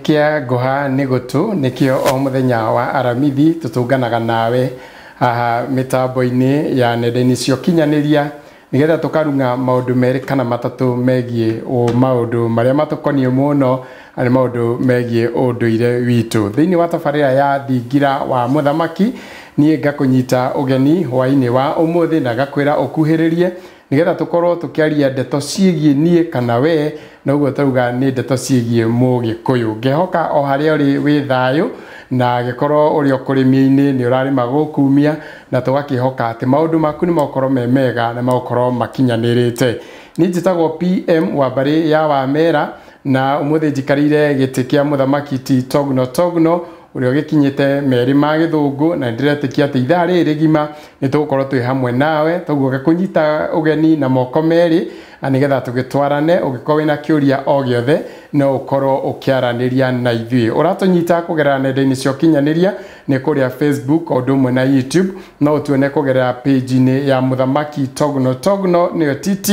Kĩa ngũha nĩ gũtũ nĩkĩo o mũthenya wa Aramithi tũtũnganaga nawe haha mĩtambo-inĩ ya nenda-inĩ cia ũkinyanĩria nĩgetha tũkarung'a maũndũ merĩ kana matatũ megiĩ maũndũ marĩa matũkoniĩ mũno nĩ maũndũ megiĩ ũndũire witũ. Thĩinĩ wa tabarĩra ya Thingira wa Mũthamaki niĩ ngakũnyita ũgeni hwaĩ-inĩ wa ũmũthĩ na ngakwĩra ũkuhĩrĩrie nĩgetha tũkorwo tũkĩaria ndeto ciĩgiĩ niĩ kana we na ũguo tauga nĩ ndeto ciĩgiĩ Mũgĩkũyũ. Ngehoka o harĩa ũrĩ wĩ thayũ na gĩkorwo ũrĩ o kũrĩmi-inĩ nĩ ũrarĩma gũkumia na tũgakĩhoka atĩ maũndũ maku nĩ magũkorwo me mega na magũkorwo makinyanĩrĩte. Niĩ njĩtagwo PM wa mbarĩ ya Wamera na ũmũthĩ njikarĩire gĩtĩ kĩa Mũthamaki T Togno Togno ũrĩa ũgĩkinyĩte merĩ ma gĩthũngũ na nĩndĩretĩkia atĩ ithaa rĩrĩ rĩgima nĩ tũgũkorwo twĩ hamwe nawe toguo ngakũnyita ũgeni na moko merĩ na nĩgetha tũgĩtwarane. Ũngĩkorwo wĩna kĩũria o gĩothe no ũkorwo ũkĩaranĩria na ithuĩ. Ũratũnyita kũgerera nenda-inĩ cia ũkinyanĩria nĩ kũrĩa Facebook o ũndũ ũmwe na YouTube, no ũtuone kũgerera page-inĩ ya Mũthamaki Togno Togno nĩyo TT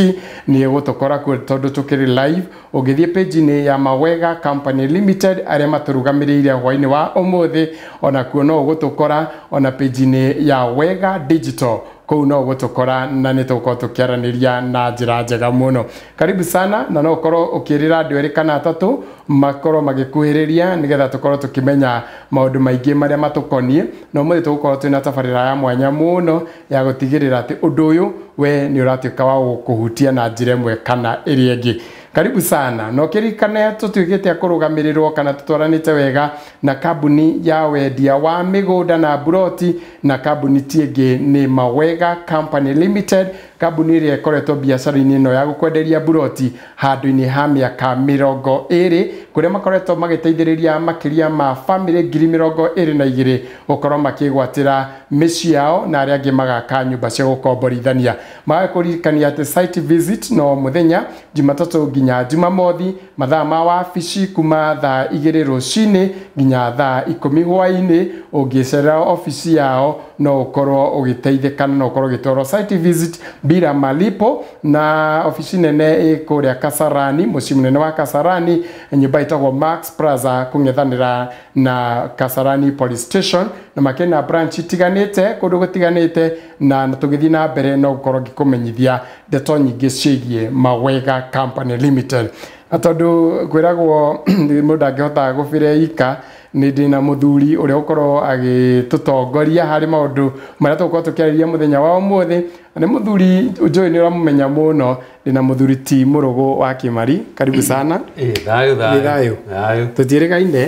nĩ ĩgũtũkora kuo tondũ tũkĩrĩ live. Ũngĩthiĩ page-inĩ ya Mawega Company Limited arĩa matũrũgamĩrĩire hwaĩ-inĩ wa ũmũthĩ onakuo no ũgũtũkora, ona page-inĩ ya Wega Digital kũu no ũgũtũkora na nĩ tũgũkorwo tũkĩaranĩria na njĩra njega mũno. Karibu sana na no ũkorwo ũkĩrĩra andũ erĩ kana atatũ makorwo magĩkuhĩrĩria nĩgetha tũkorwo tũkĩmenya maũndũ maingĩ marĩa matũkoniĩ. Na ũmũthĩ tũgũkorwo twĩna tabarĩra ya mwanya mũno ya gũtigĩrĩra atĩ ũndũ ũyũ we nĩ ũratuĩka wa gũkũhutia na njĩra ĩmwe kana ĩrĩa ĩngĩ. Karibu sana na ũkĩririkane tũtuĩkĩte a kũrũgamĩrĩrwo kana tũtwaranĩte wega na kambuni ya wendia wa mĩgũnda na mburoti, na kambuni ti ĩngĩ nĩ Mawega Company Limited, kambuni ĩrĩa ĩkoretwo biacara-inĩ ĩno ya gũkwenderia mburoti handũ-inĩ ha mĩaka 20 kũrĩa makoretwo magĩteithĩrĩria makĩria ma bamĩrĩ 22,000 gũkorwo makĩgwatĩra mĩciĩ yao na arĩa angĩ magaka nyũmba cia gũkomborithania. Magakũririkania atĩ site visit no mũthenya Jumatatũ nginya Jumamothi mathaa ma wabici kuma thaa 2 rũcinĩ nginya thaa 10 hwaĩ-inĩ. Ũngĩcerera obici yao no ũkorwo ũgĩteithĩka no ũkorwo ũgĩtwarwo site visit bila malipo. Na obici nene ĩ kũrĩa Kasarani, mũciĩ mũnene wa Kasarani, nyũmba ĩtagwo Max Plaza kũng'ethanĩra na Kasarani Police Station, na makĩrĩ na branch itiganĩte kũndũ gũtiganĩte, na tũgĩthiĩ na mbere no gũkorwo ngĩkũmenyithia ndeto nyingĩ ciĩgiĩ Mawega Company Limited. Na tondũ kwĩragwo mũndũ ndangĩhota gũbĩra ika, nĩ ndĩ na mũthuri ũrĩa ũkorwo agĩtũtongoria harĩ maũndũ marĩa tũgũkorwo tũkĩarĩria mũthenya wa ũmũthĩ. Nĩ mũthuri njũĩ nĩ ũramũmenya mũno, ndĩ na mũthuri T Mũrũgũ wa Kĩmari. Karibu sana. Thayũ thayũ. Thayũ. Thayũ. Tũtiĩrĩgaine.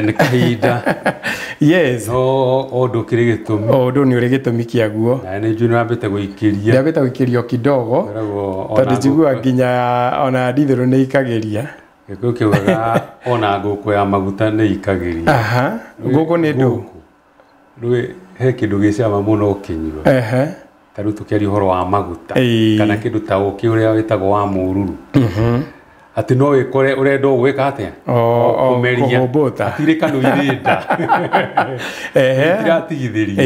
Nĩ kahinda. Yes. No ũndũ ũkĩrĩ gĩtũmi. O ũndũ nĩ ũrĩ gĩtũmi kĩaguo. Na nĩ njũĩ nĩ wambĩte gũikĩria. Ndambĩte gũikĩrio kidogo. Tondũ njiguaga nginya ona ndithũrũ nĩ ikagĩria. Gĩkũyũ kĩugaga ona ngũkũ ya maguta nĩ ikagĩria. Aha. Ngũkũ nĩ ndũ. Rĩu he kĩndũ gĩ cama mũno ũkĩnyua. Ehe. Ta rĩu tũkĩaria ũhoro wa maguta kana kĩndũ ta ũkĩ ũrĩa wĩtagwo wa mũruru. Atĩ no wĩkore ũrenda gwĩka atĩa? Kũmeria. Hatirĩ kanua irĩnda. Itiratigithĩria.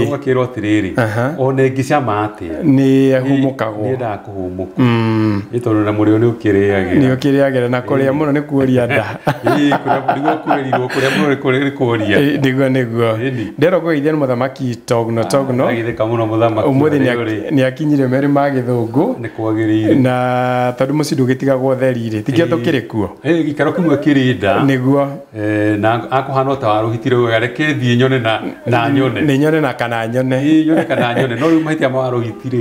Ũgakĩrwo atĩrĩrĩ, ona ĩngĩcama atĩa? Nĩ ĩhũmũkagwo. Nĩendaga kũhũmũka. Nĩ tondũ na mũrĩo nĩ ũkĩrĩagĩra. Nĩ ũkĩrĩagĩra na kũrĩa mũno nĩ kuoria nda. Nĩguo kwĩrirwo kũrĩa mũno nĩ kuoria. Nĩguo nĩguo. Ndĩrenda kũgeithia nĩ Mũthamaki Togno Togno. Agithĩka mũno mũthamaki. Ũmũthĩ nĩ akinyire merĩ ma gĩthũngũ. Nĩ kwagĩrĩire. Na tondũ mũciĩ ndũgĩtigagwo ũtheri-rĩ, tikĩo tũkĩrĩ kuo. Gĩikaro kĩmwe kĩrĩ nda. Nĩguo. Na akũhana o ta warũhitire wega, reke thiĩ nyone na nyone. Nĩ nyone na kana nyone. Nyone kana nyone. No rĩu mahĩtia ma warũhiti-rĩ,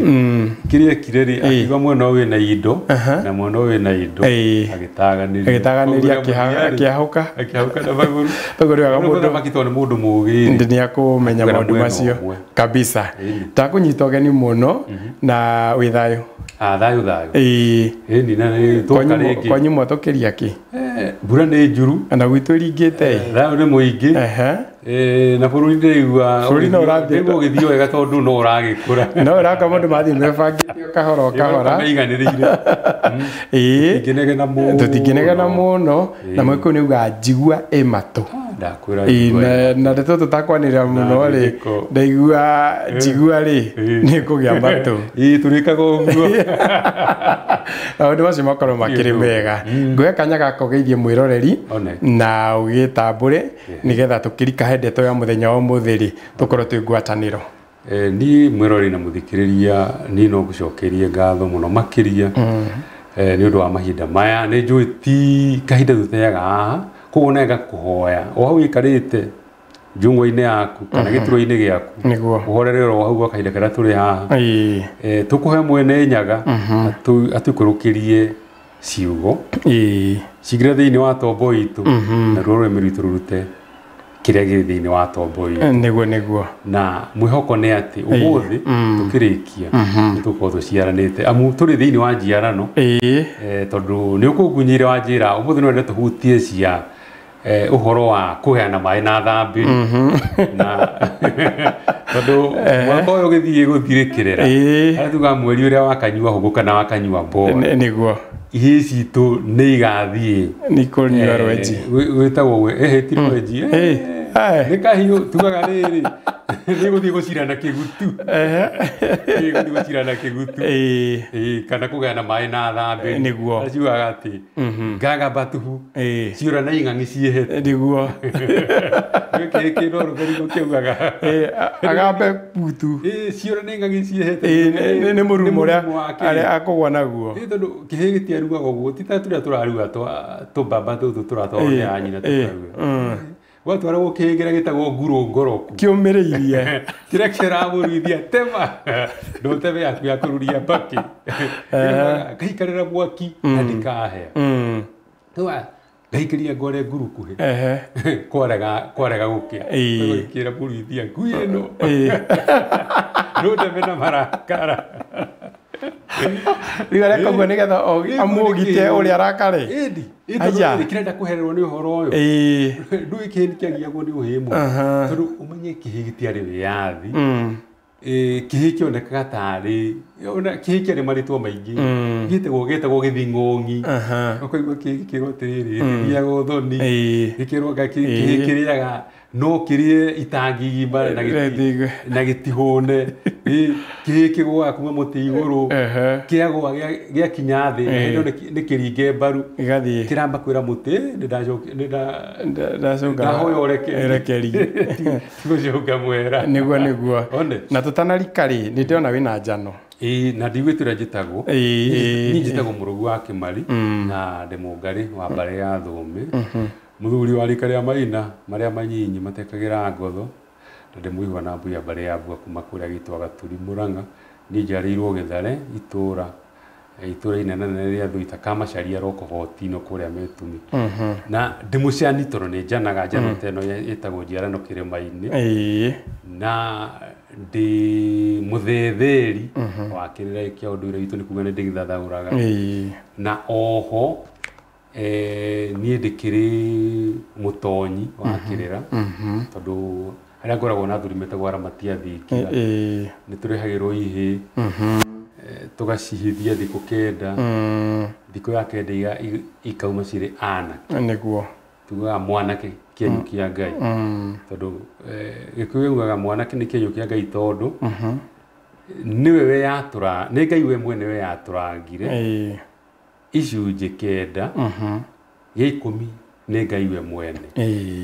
kĩrĩa ekire rĩ, akiuga mwena ũyũ wĩna indo na mwena ũyũ wĩna indo, agĩtaganĩria. Agĩtaganĩria akĩahũka. Akĩahũka na magũrũ. Toguo rĩu mũndũ mũthamaki tondũ nĩ mũndũ mũũgĩ-rĩ, nĩ akũmenya maũndũ macio kabisa. Ndakũnyita ũgeni mũno na wĩ thayũ. Thayũ thayũ. Ĩni na nĩ twoka rĩngĩ. Kwanyu mwatũkĩria kĩ? Mbura nĩ njuru. Na gwitũ ĩringĩte. Thayũ nĩ mũingĩ. Na bũrũri ndĩraigua bũrũri no ũrathiĩ ũgĩthiĩ wega tondũ no ũragĩkũra. No ũraka maũndũ mathiĩ mebangĩte o kahora o kahora. Meiganĩrĩire. Tũtingĩnegena mũno. Tũtingĩnegena mũno. Na Mũgĩkũyũ nĩ augaga njigua ĩ matũ. Ndakwĩra na ndeto tũtakwanĩrĩra mũno rĩ, ndaigua njigua rĩ nĩ kũgĩa matũ. Ĩĩ tũrĩkaga ũguo. Maũndũ macio makorwo makĩrĩ mega. Ngũhe kanya gaka ũgeithie mwĩroreri na ũgĩtambũre nĩgetha tũkĩrika ndeto ya mũthenya wa ũmũthĩ rĩ tũkorwo twĩ ngwatanĩro. Niĩ mwĩroreri na mũthikĩrĩria niĩ no ngũcokerie ngatho mũno makĩria nĩ ũndũ wa mahinda maya. Nĩ njũĩ ti kahinda tũteaga haha, koguo na ngakũhoya o hau ũikarĩte njung'wa-inĩ yaku kana gĩturwa-inĩ gĩaku ũhorere oro hau gwa kahinda karĩa tũrĩ haha. Tũkũhe mwene Nyaga atũikũrũkĩrie ciugo cingĩre thĩinĩ wa tombo itũ naruo rũrĩmĩ rwitũ rũrute kĩrĩa gĩ thĩinĩ wa tombo itũ. Nĩguo nĩguo. Na mwĩhoko nĩ atĩ ũmũthĩ tũkĩrĩkia nĩ tũgũkorwo tũciaranĩte amu tũrĩ thĩinĩ wa njiarano. Tondũ nĩ ũkũngunyĩire wanjĩra ũmũthĩ no wende tũhutie cia ũhoro wa kũheana maĩ na thambĩri na tondũ mwaka ũyũ ũgĩthiĩ gũthirĩkĩrĩra harĩa tugaga mweri ũrĩa wakanyua hũngũ kana wakanyua mbora nĩguo ihĩĩ citũ nĩ igathiĩ nĩ kũnyua rwenji wĩtagwo ti rwenji nĩ kahiũ tugaga rĩrĩ nĩ gũthiĩ gũcirana kĩgutu nĩ gũthiĩ gũcirana kĩgutu kana kũgayana maĩ na thambĩri nĩguo ciugaga atĩ ngaga batuhu ciũra na ing'ang'i ciĩhete nĩguo gĩkĩ kĩ no rũtheri gũkĩugaga agambe putu ciũra na ing'ang'i ciĩhete nĩ mũrumo ũrĩa akũgwa naguo tondũ kĩhĩ gĩtiarugaga ũguo ti ta tũrĩa tũraruga tũmbamba tũtũ tũratwarwo nĩ a nyina tũkaruga gwatwaragwo kĩhĩ kĩrĩa gĩtagwo ngurũ ngoroku kĩũmĩrĩirie kĩrĩa kĩramũruithia tema ndũteme yaku ya kũruria mbakĩ ngaikarĩra mwaki na ndikahĩa ngaikĩria ngore nguru kuhĩ kwarega gũkĩa kĩra mũruithia ngui ĩno ndũteme na marakara rĩu areka ũguo nĩgetha amũgite ũrĩa arakare. Ĩndi kĩrenda kũhererwo nĩ ũhoro ũyũ ndũĩ kĩhĩ nĩkĩagiagwo nĩ ũhĩ mũno tondũ ũmenye kĩhĩ gĩtiarĩ wĩyathi. Kĩhĩ kĩonekaga tarĩ ona kĩhĩ kĩarĩ marĩtwa maingĩ gĩtagwo gĩthing'ũng'i ũkaigua kĩhĩ gĩkĩrwo atĩrĩrĩ gĩthiaga ũthoni gĩkĩrwo kĩhĩ kĩrĩaga no kĩrĩe itangi igima na gĩtihũne kĩhĩ kĩgũaga kuma mũtĩ igũrũ kĩagũa gĩakinya thĩ nĩ kĩringe mbaru kĩramba kwĩra mũtĩ ndahoya ũrekerie tigũcoka mwera. Nĩguo nĩguo. Na tũtanarika rĩ nĩ ndĩrona wĩna njano. Na ndigwĩtũra njĩtagwo niĩ njĩtagwo Mũrũgu wa Kĩmari na ndĩ Mũngarĩ wa mbarĩ ya Thũũmĩ mũthuri wa rika rĩa maina marĩa manyinyi matekagĩra ngotho na ndĩ mũihwa na mbui ya mbarĩ ya Mbua kuma kũrĩa gĩtwa Gaturi Mũrang'a. Niĩ njiarĩirwo Gĩthare itũra inene rĩa Thuita Kamacharia roko hotino kũrĩa Mĩtumi na ndĩ mũciani tondũ nĩ njanaga njano ta ĩno ĩtagwo njiarano kĩrĩma-inĩ na ndĩ mũthetheri wa kĩrĩra kĩa ũndũire witũ nĩ kuga nĩ ndĩgĩthathaũraga na oho niĩ ndĩkĩrĩ mũtonyi wa kĩrĩra tondũ harĩa ngoragwo na athuri metagwo aramati a thingira nĩ tũrehagĩrwo ihĩĩ tũgacihithia thikũ kenda thikũ ya kenda ikauma cirĩ anake nĩguo tugaga mwanake kĩenyũ kĩa Ngai tondũ Gĩkũyũ yugaga mwanake nĩ kĩenyũ kĩa Ngai tondũ nĩwe weyatũra nĩ Ngai we mwene weyatũrangire icunjĩ kenda gĩa ikũmi nĩ Ngai we mwene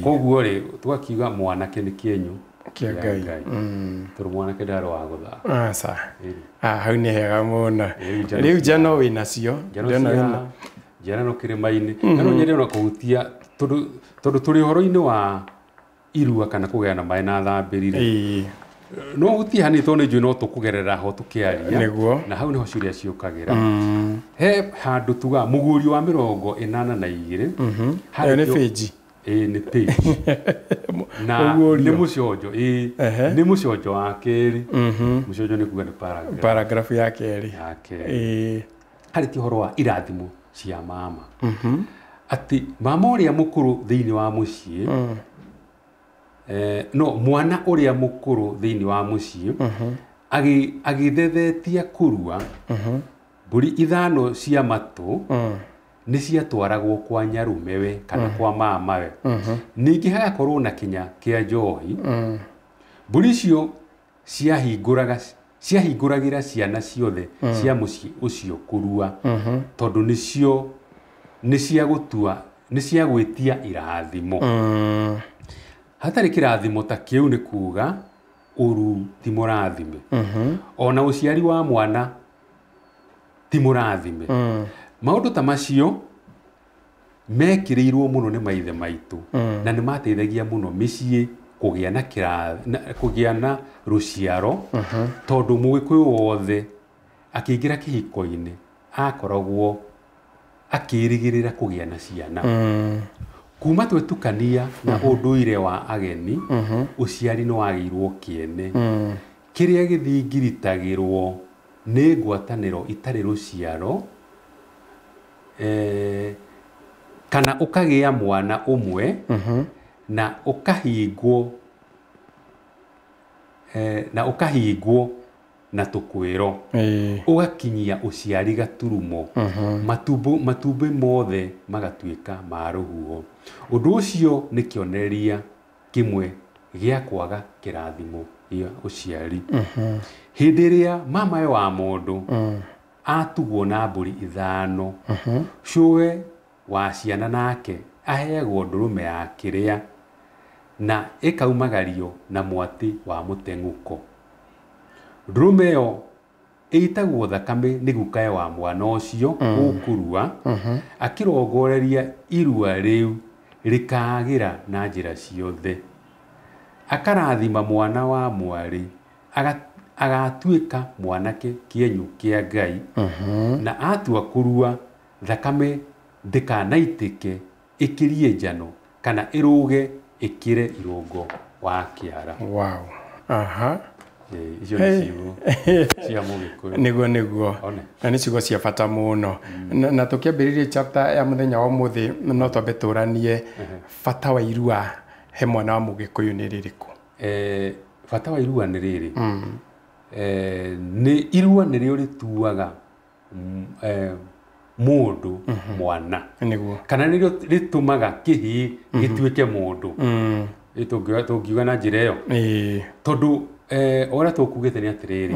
koguo rĩ tũgakiuga mwanake nĩ kĩenyũ kĩa Ngai tondũ mwanake ndarĩ wa gũthaka. Aca hau nĩ hega mũno. Rĩu njano wĩnacio njiarano kĩrĩma-inĩ na no nyende ona kũhutia tondũ tũrĩ ũhoro-inĩ wa irua kana kũgayana maĩ na thambĩri rĩ no hutie hanini tondũ nĩ njũĩ no tũkũgerera ho tũkĩaria na hau nĩho ciũria ciũkagĩra. He handũ tugaga mũguũrio wa 82 ĩyo nĩ page nĩ page na nĩ mũconjo nĩ mũconjo wa kerĩ mũconjo nĩ kuga nĩ paragraph paragraph ya kerĩ harĩ ti ũhoro wa irathimo cia mama atĩ mama ũrĩa mũkũrũ thĩinĩ wa mũciĩ no mwana ũrĩa mũkũrũ thĩinĩ wa mũciĩ agĩthethetia kũrua mbũri ithano cia matũ Nĩ ciatwaragwo kwa nyarumewe kana kwa mamawe. Ningĩ hagakorwo na kinya kĩa njohi. Mbũri icio ciahingũragĩra ciana ciothe cia mũciĩ ũcio kũrua, tondũ nĩcio nĩ cia gũtua, nĩ cia gwĩtia irathimo. Hatarĩ kĩrathimo ta kĩu nĩ kuga ũru ti mũrathime, ona ũciari wa mwana ti mũrathime. Maũndũ ta macio mekĩrĩirwo mũno nĩ maithe maitũ, na nĩ mateithagia mũno mĩciĩ kũgĩa na kũgĩa na rũciaro, tondũ mũgĩkũyũ wothe akĩingĩra kĩhiko-inĩ akoragwo akĩrĩgĩrĩra kũgĩa na ciana. Kuma twetukania na ũndũire wa ageni, ũciari nĩ wagĩirwo kĩene. Kĩrĩa gĩthingiritagĩrwo nĩ ngwatanĩro itarĩ rũciaro, kana ũkagĩa mwana ũmwe na ũkahingwo, na tũkwĩro, ũgakinyia ũciari gaturumo, matumbĩ mothe magatuĩka ma rũhuho. Ũndũ ũcio nĩ kĩonereria kĩmwe gĩa kwaga kĩrathimo gĩa ũciari. Hĩndĩ ĩrĩa mamawe wa mũndũ atugwo na mbũri 5, cũwe wa ciana nake aheagwo ndũrũme ya kĩrĩa na ĩkaumagario na mwatĩ wa mũteng'ũko. Ndũrũme ĩyo ĩitagwo thakame nĩ gukae wa mwana ũcio ũkũrua, akĩrongoreria irua rĩu rĩkagĩra na njĩra ciothe. Akarathima mwana wa mwarĩ, agatuĩka mwanake kĩenyũ kĩa Ngai, na atua kũrua thakame ndĩkanaitĩke ĩkĩrie njano kana ĩrũge ĩkĩre irũngo wa kĩara. Wow. Aha. Icio nĩ ciugo cia Mũgĩkũyũ. Nĩguo nĩguo. Na nĩ ciugo cia bata mũno. Na tũkĩambĩrĩria chapter ya mũthenya wa ũmũthĩ, no twambe tũranie bata wa irua he mwana wa Mũgĩkũyũ nĩ rĩrĩkũ? Bata wa irua nĩ rĩrĩ. Nĩ irua nĩrĩo rĩtuaga mũndũ mwana. Nĩguo. Kana nĩrĩo rĩtũmaga kĩhĩĩ gĩtuĩke mũndũ. Tũngiuga na njĩra ĩyo. Tondũ ũrĩa tũkugĩte nĩ atĩrĩrĩ,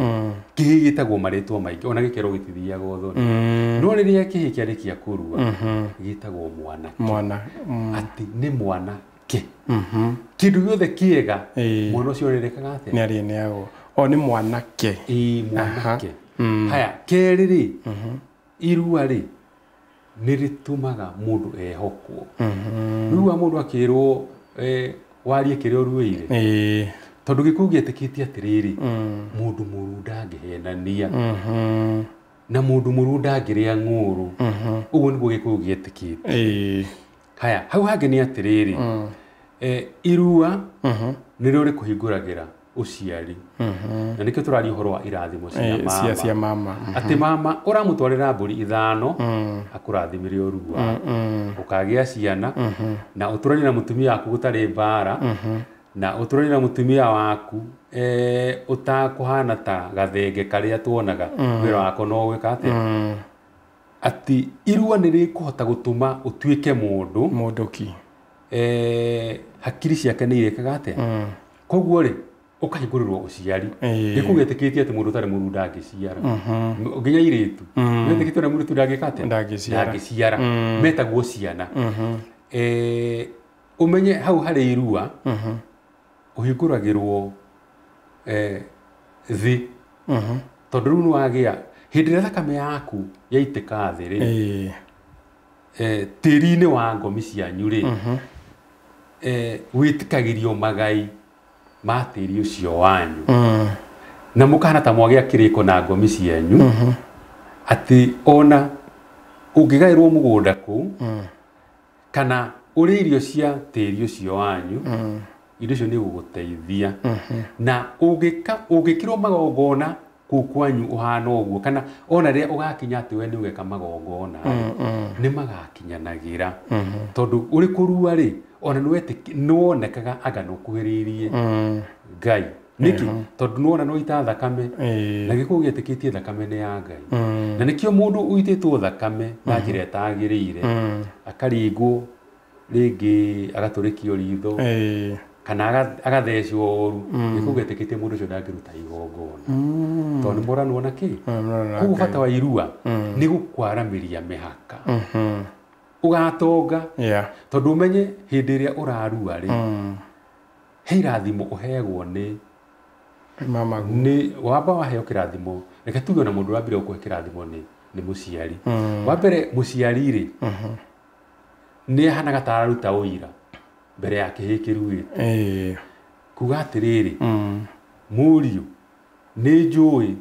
kĩhĩĩ gĩtagwo marĩtwa maingĩ, ona gĩkerwo gĩtithiaga ũthoni. No rĩrĩa kĩhĩĩ kĩarĩkia kũrua, gĩtagwo mwanake. Mwana. Atĩ nĩ mwanake. Kĩndũ gĩothe kĩega, mwana ũcio arĩrĩkaga atĩa? Nĩ arĩneagwo. O nĩ mwanake. Ĩĩ, mwanake. Haya, kerĩ rĩ, irua rĩ, nĩ rĩtũmaga mũndũ ehokwo. Rĩu mũndũ akĩrwo warie kĩrĩa ũruĩire. Tondũ gĩkũyũ gĩetĩkĩtie atĩrĩrĩ, mũndũ mũru ndangĩhenania, na mũndũ mũru ndangĩrĩa ng'ũrũ. Ũguo nĩguo gĩkũyũ gĩetĩkĩtie. Haya, hau hangĩ nĩ atĩrĩrĩ, irua nĩrĩo rĩkũhingũragĩra ũciari. Na nĩkĩo tũraria ũhoro wa irathimo cia mama. Cia mama. Atĩ mama ũramũtwarĩra mbũri 5, akũrathimĩre ũrua, ũkagĩa ciana, na ũtũranie na mũtumia waku gũtarĩ mbara, na ũtũranie na mũtumia waku ũtakũhana ta gathenge karĩa tuonaga wĩra wako no gwĩka atĩa. Atĩ irua nĩ rĩkũhota gũtũma ũtuĩke mũndũ. Mũndũ ki. Hakiri ciake nĩ irĩkaga atĩa. Koguo rĩ, ũkahingũrĩrwo ũciari. Gĩkũyũ gĩetĩkĩtie atĩ mũndũ ũtarĩ mũru ndangĩciara. Nginya airĩtu. Metĩkĩtie ona mũirĩtu ndangĩka atĩa? Ndangĩciara. Metagwo ciana. Ũmenye hau harĩ irua, ũhingũragĩrwo thĩ. Tondũ rĩu nĩwagĩa, hĩndĩ ĩrĩa thakame yaku yaitĩka thĩ rĩ, tĩri-inĩ wa ngomi cianyu rĩ, wĩtĩkagĩrio magai ma tĩri ũcio wanyu. Na mũkahana ta mwagĩa kĩrĩko na ngomi cianyu, atĩ ona ũngĩgaĩrwo mũgũnda kũu, kana ũrĩe irio cia tĩri ũcio wanyu, irio icio nĩ igũgũteithia. Na ũngĩkĩrwo magongona kũu kwanyu ũhana ũguo, kana ona rĩrĩa ũgakinya atĩ we nĩ ũgeka magongona, nĩ magakinyanagĩra. Tondũ ũrĩ kũrua rĩ, ona nĩwonekaga anga nĩ ũkuhĩrĩirie Ngai. Nĩkĩ? Tondũ nĩwona nĩwaita thakame na gĩkũyũ gĩetĩkĩtie thakame nĩ ya Ngai. Na nĩkĩo mũndũ ũitĩtwo thakame na njĩra ĩtagĩrĩire akaringwo rĩngĩ agatũrĩkio ritho kana agathecwo ũru, gĩkũyũ gĩetĩkĩtie mũndũ ũcio ndangĩruta igongona tondũ nĩ moranwo na kĩ. Koguo bata wa irua nĩ gũkwaramĩria mĩhaka. Ũgatonga tondũ ũmenye hĩndĩ ĩrĩa ũrarua rĩ, he irathimo ũheagwo nĩ nĩ wamba waheo kĩrathimo. Reke tuge ona mũndũ wambire gũkũhe kĩrathimo nĩ mũciari. Wa mbere mũciari rĩ, nĩ ahanaga ta araruta ũira mbere ya kĩhĩĩ kĩruĩte, kuga atĩrĩrĩ, mũriũ nĩ njũĩ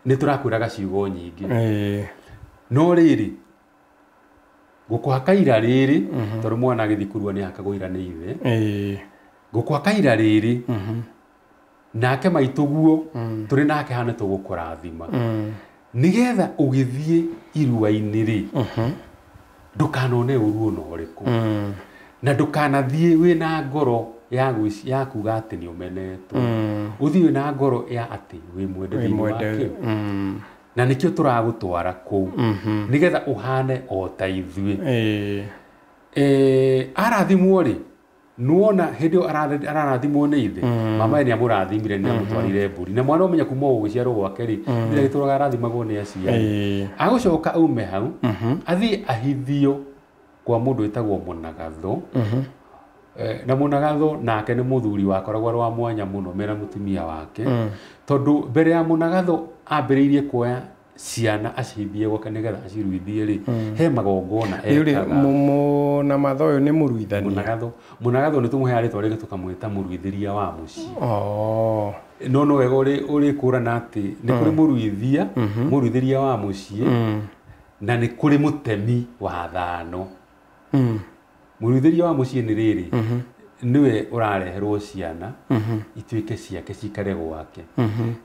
nĩ tũrakwĩraga ciugo nyingĩ, no rĩrĩ gũkũhaka ira rĩrĩ, tondũ mwana agĩthiĩ kũrua nĩ ahakagwo ira nĩ ithe, gũkũhaka ira rĩrĩ nake maitũguo tũrĩ nake hana tũgũkũrathima nĩgetha ũgĩthiĩ irua-inĩ rĩ, ndũkanone ũru ona ũrĩkũ, na ndũkanathiĩ wĩna ngoro ya kuga atĩ nĩ ũmenetwo, ũthiĩ wĩna ngoro ya atĩ wĩ mwende thĩinĩ wa kĩo. Na nĩkĩo tũragũtwara kũu nĩgetha ũhane o ta ithuĩ. Arathimwo rĩ, nĩwona hĩndĩ ĩyo ararathimwo nĩ ithe, mama nĩ amũrathimire, nĩ amũtwarire mbũri, na mwana ũmenya kuma gũciarwo gwake rĩ, nĩ agĩtũraga arathimagwo nĩ aciari. Agũcoka aume hau athiĩ ahithio kwa mũndũ wĩtagwo mũnagatho. Na mũnagatho nake nĩ mũthuri wakoragwo arĩ wa mwanya mũno mena mũtumia wake, tondũ mbere ya mũnagatho ambĩrĩirie kuoya ciana acihithie gwake nĩgetha aciruithie rĩ, he magongona ekaga. Mũnamatho ũyũ nĩ mũruithania? Mũnagatho nĩ tũmũheaga rĩtwa rĩngĩ tũkamwĩta mũruithĩria wa mũciĩ. No no wega ũrĩkũrana atĩ nĩ kũrĩ mũruithia, mũruithĩria wa mũciĩ, na nĩ kũrĩ mũtemi wa thano. Mũruithĩria wa mũciĩ nĩ rĩrĩ, nĩwe ũrareherwo ciana ituĩke ciake cikare gwake.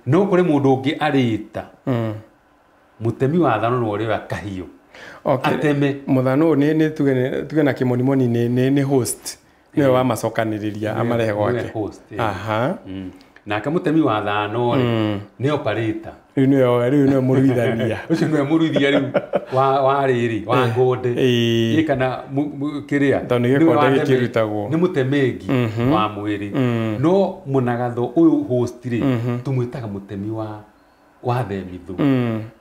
No kũrĩ mũndũ ũngĩ arĩta mũtemi wa thano nĩ ũrĩa kahiũ ateme. Mũthano ũyũ nĩ tuge na kĩmonimoni nĩ host, nĩwe wamacokanĩrĩria amarehe gwake. Nake mũtemi wa thano rĩ nĩ operator. Rĩu nĩwe mũruithania. Ũcio nĩwe mũruithia rĩu wa rĩrĩ wa ngonde kana kĩrĩa, tondũ nĩ gĩkonde gĩkĩrutagwo, nĩ mũtemengi wa mwĩrĩ. No mũnagatho ũyũ host rĩ, tũmwĩtaga mũtemi wa themithũ,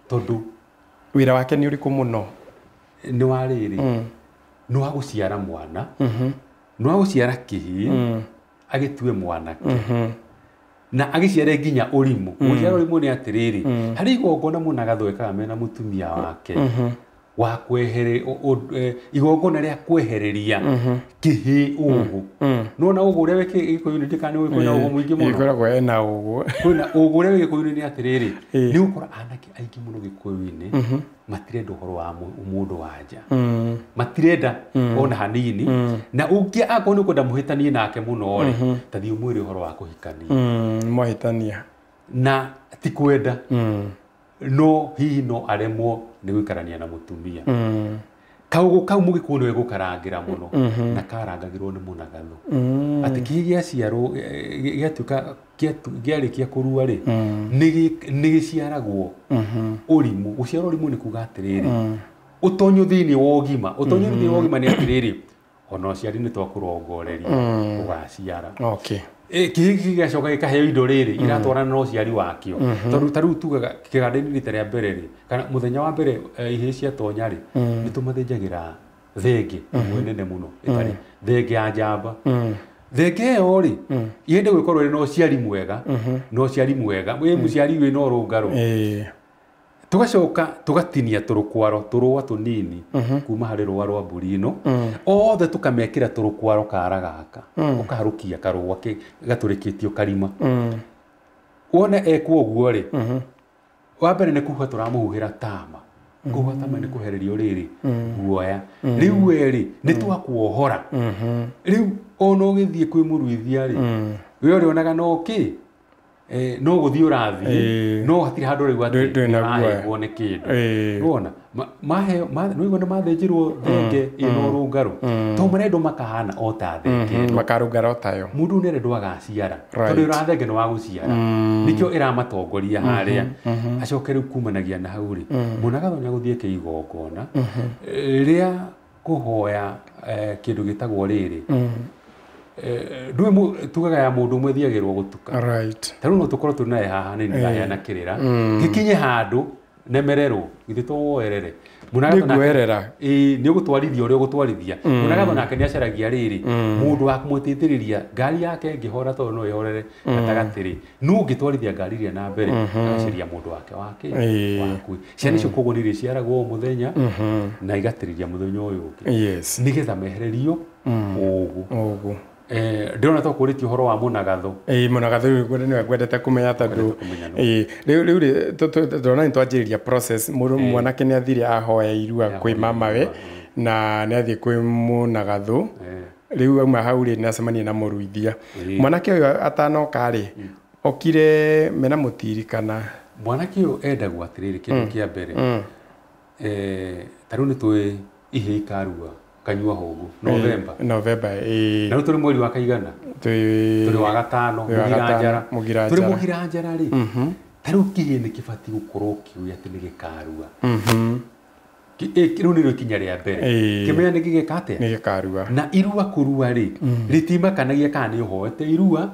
tondũ wĩra wake nĩ ũrĩkũ mũno? Nĩ wa rĩrĩ, nĩ wa gũciara mwana, nĩ wa gũciara kĩhĩĩ agĩtue mwanake, na agĩciare nginya ũrimũ. Gũciara ũrimũ nĩ atĩrĩrĩ, harĩ igongona mũnagatho ekaga mena mũtumia wake wa igongona rĩa kwehereria kĩhĩĩ ũgũ. Nĩwona ũgũ ũrĩa wĩ gĩkũyũ-inĩ, ndikana nĩ kwĩna ũgũ mũingĩ mũno. Gĩkoragwo ena ũgũ. Kwĩna ũgũ ũrĩa wĩ gĩkũyũ-inĩ nĩ atĩrĩrĩ, nĩ gũkora anake aingĩ mũno gĩkũyũ-inĩ matirenda ũhoro wa mũndũ wa nja, matirenda ona hanini. Na ũngĩ akorwo nĩ ũkwenda mũhĩtanie nake mũno rĩ, ta thiĩ ũmwĩre ũhoro wa kũhikania. Mwahĩtania na ti kwenda, no hihi no aremwo nĩ gũikarania na mũtumia. Kaũgũ kau mũgĩkũyũ nĩwe gũkarangĩra mũno, na karangagĩrwo nĩ mũnagatho. Atĩ kĩhĩĩ gĩaciarwo gĩatuĩka kĩarĩkia kũrua rĩ, nĩ gĩciaragwo ũrimũ. Gũciarwo ũrimũ nĩ kuga atĩrĩrĩ, ũtonyo thĩinĩ wa ũgima. Ũtonyo thĩinĩ wa ũgima nĩ atĩrĩrĩ, ona ũciari nĩ twakũrongoreria ũgaciara. Kĩhĩĩ gĩgacoka gĩkaheo indo rĩrĩ iratwarana na ũciari wakĩo. Tondũ ta rĩu tugaga kĩganda-inĩ rita rĩa mbere rĩ, kana mũthenya wa mbere ihĩĩ ciatonya rĩ, nĩ tũmathĩnjagĩra thenge ĩmwe nene mũno ĩtarĩ thenge ya njamba. Thenge ĩyo rĩ, yende gũkorwo ĩrĩ na ũciari mwega, na ũciari mwega, wĩ mũciari wĩna ũrũngarũ. Tũgacoka tũgatinia tũrũkwaro tũrũa tũnini kuma harĩ rũa rwa mbũri ĩno, othe tũkamekĩra tũrũkwaro kara gaka, ũkaharũkia karũa gatũrĩkĩtio karima. Wona ekwo ũguo rĩ, wa mbere nĩ kũhuha tũramũhuhĩra tama. Kũhuha tama nĩ kũhererio rĩrĩ guoya. Rĩu we rĩ, nĩ twakuohora. Rĩu ona ũgĩthiĩ kwĩ mũruithia rĩ, we ũrĩonaga no kĩ No gũthiĩ ũrathiĩ no hatirĩ handũ ũraigua atĩ nĩũrahĩngwo nĩ kĩndũ. Nĩwona maheo nĩwaigua nĩ mathĩnjirwo thenge ĩna ũrũngarũ to marendwo makahana o ta thenge makarũngara o tayo. Mũndũ nĩarendwo agaciara tondũ ĩra thenge nĩ wa gũciara nĩkĩo ĩramatongoria harĩa. Acoke rĩu kumanagia na hau rĩ mũnagatho nĩagũthiĩ kĩigongona rĩa kũhoya kĩndũ gĩtagwo rĩrĩ ndũĩ tugaga ya mũndũ ũmwe thiagĩrwo gũtuka. Ta rĩu no tũkorwo tũrĩ naye haha nĩ ndaheana kĩrĩra gĩkinye handũ nemererwo githĩ to woerere nĩnguerera nĩ ũgũtwarithia ũrĩa ũgũtwarithia. Mũnagatho nake nĩacaragia rĩrĩ mũndũ wa kũmũteithĩrĩria ngari yake ĩngĩhora tondũ no ĩhorere gatagatĩ rĩ nũ ũngĩtwarithia ngari ĩrĩa na mbere agacaria mũndũ wake wake wakuĩ. Ciana icio koguo nĩirĩciaragwo o mũthenya na igatĩrĩria mũthenya ũyũ ũngĩ nĩgetha mehererio ũguo. Ndĩrona to kũrĩtie ũhoro wa mũnagatho. Mũnagatho rĩu nĩwe ngwendete kũmenya tondũ rĩu rĩ ndĩrona nĩ twanjĩrĩria process. Mũndũ mwanake nĩ athire ahoya irua kwĩ mamawe na nĩ athiĩ kwĩ mũnagatho. Rĩu auma hau rĩ nĩ acemania na mũruithia. Mwanake ũyũ atanoka rĩ okire mena mũtiri kana mwanake ũyũ endagwo atĩrĩrĩ kĩndũ kĩa mbere ta rĩu nĩ tũĩ ihĩĩ ikarua kanyua hogu November na turi mweri wa kaigana turi wa gatano mugira njara turi mugira njara ri ta riu kihĩ nĩ kĩbatiĩ gũkorwo kĩũĩ atĩ nĩ gĩkarua. Rĩu nĩrĩo ikinya rĩa mbere kĩmenya nĩ gĩgeka atĩa nĩ gĩkarua. Na irua kũrua rĩ rĩtimakanagia kana nĩ ũhoete irua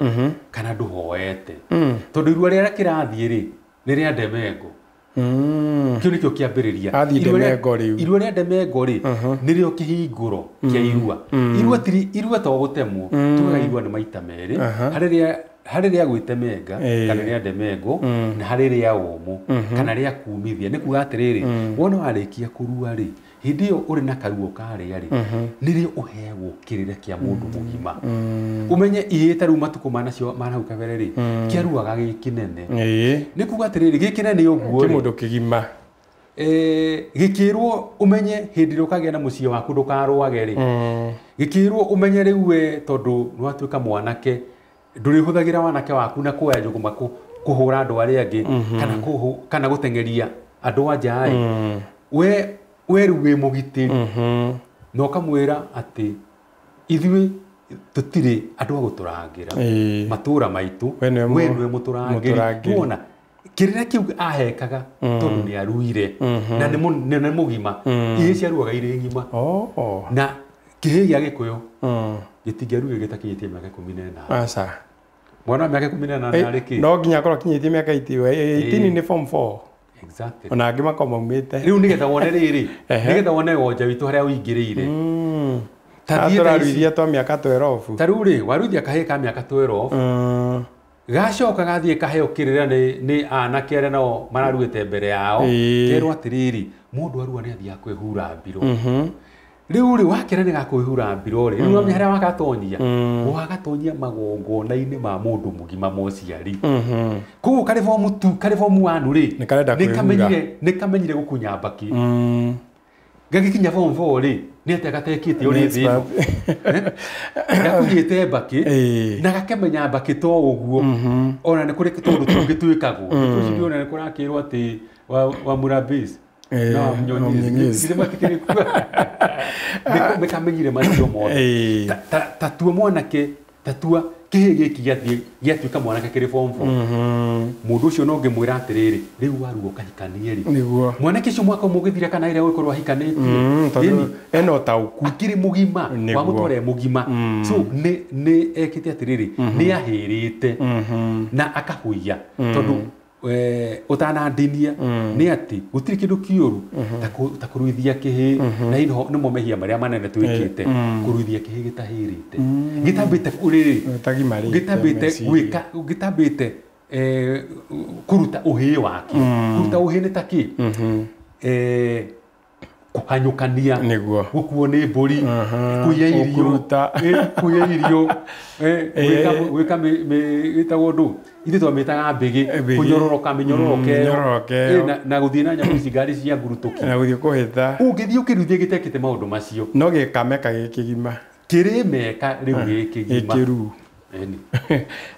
kana ndũhoete tondũ irua rĩrĩa kĩrathiĩ rĩ nĩ rĩa ndemengo. Kĩu nĩkĩo kĩambĩrĩria. Irua rĩa ndemengo rĩ nĩrĩo kĩhingũro kĩa irua. Irua tiri irua to gũtemwo tugaga irua nĩ maita merĩ harĩ rĩa gwĩtemenga kana rĩa ndemengo na harĩ rĩa ũmũ kana rĩa kumithia. Nĩ kuga atĩrĩrĩ wona warĩkia kũrua rĩ hĩndĩ ĩyo ũrĩ na karuo karĩa rĩ nĩrĩo ũheagwo kĩrĩra kĩa mũndũ mũgima. Ũmenye ihĩĩ ta rĩu matukũ manacio ma hau kabere rĩ kĩaruaga gĩ kĩnene. Nĩ kuga atĩrĩrĩ gĩ kĩnene ũguo rĩ kĩmũndũ kĩgima gĩkĩrwo ũmenye hĩndĩ ĩrĩa ũkagĩa na mũciĩ waku ndũkarũage rĩ gĩkĩrwo ũmenye rĩu we tondũ nĩwatuĩka mwanake ndũrĩhũthagĩra wanake waku na kuoya njũgũma kũhũra andũ arĩa angĩ kana gũteng'eria andũ a nja ĩ we rĩu wĩ mũgitĩri na ũkamwĩra atĩ ithuĩ tũtirĩ andũ a gũtũrangĩra matũra maitũ we nĩwe mũtũrangĩri. Wona kĩrĩra kĩu ahekaga tondũ nĩ aruire na nĩ mũgima. Ihĩĩ ciaruaga irĩ ng'ima na kĩhĩĩ gĩa Gĩkũyũ gĩtingĩaruire gĩtakinyĩtie mĩaka 18. Aca mwana wa mĩaka 18 arĩ kĩ no nginya akorwo akinyĩtie mĩaka 18 nĩ form 4. Exactly. Ona angĩ makorwo maumĩte rĩu nĩgetha wone rĩrĩ nĩgetha wone wonja witũ harĩa ũingĩrĩire tũraruithia twa mĩaka 12 ta rĩu rĩ waruithia kahĩĩ ka mĩaka 12 gacoka gathiĩ kaheo kĩrĩra nĩ anake arĩa nao mararuĩte mbere yao kerwo atĩrĩrĩ mũndũ arua nĩ athiaga kwĩhura mbiro. Rĩu rĩ wakĩra nĩ gakwĩhura mbiro rĩ rĩu wamenya harĩa wagatonyia wagatonyia magongona-inĩ ma mũndũ mũgima mociari. Koguo karĩ form 2 karĩ form 1 rĩ nĩ kamenyire gũkunya mbakĩ gagĩkinya form 4 rĩ nĩ atĩa gatekĩte ũrĩ thĩ ĩno gakunyĩte mbakĩ na gakemenya mbakĩ to ũguo ona nĩ kũrĩ tũndũ tũngĩ twĩkagwo tũcio ona nĩ kũrakĩrwo atĩ wa Murabis no mnyonyizi nĩkamenyire macio mothe. Ta tua mwanake ta tua kĩhĩĩ gĩkĩ gĩatuĩka mwanake kĩrĩ form 4 mũndũ ũcio no ngĩmwĩra atĩrĩrĩ rĩu warua ũkahikanie rĩ mwanake ũcio mwaka ũmwe ũgĩthira kana ĩrĩa ũgĩkorwo ahikanĩtie tondũ ena ũtaũku akĩrĩ mũgima wamũtwara e mũgima. So nĩ ekĩte atĩrĩrĩ nĩ ahĩrĩte na akahũiya tondũ ũtanandinia nĩ atĩ gũtirĩ kĩndũ kĩũru ta kũruithia kĩhĩĩ na nĩmo mehia marĩa manene twĩkĩte kũruithia kĩhĩĩ gĩtahĩrĩte gĩtambĩte rĩrĩ gĩtambĩte gwĩka gĩtambĩte kũruta ũhĩĩ wake. Kũruta ũhĩĩ nĩ ta kĩ kũhanyũkania gũkuo nĩ mbũri kũiya irio kũiya irio gwĩka wĩtagwo ndũ ithuĩ twamĩtaga mbĩgĩ kũnyororoka mĩnyororoke ĩyo na gũthiĩ na nyamũ ici ngari cia ngurutũki na gũthiĩ kũhĩta ũngĩthiĩ ũkĩruithie gĩtekĩte maũndũ macio no gĩkameka gĩkĩgima kĩrĩ meka rĩu gĩkĩgima Ĩni.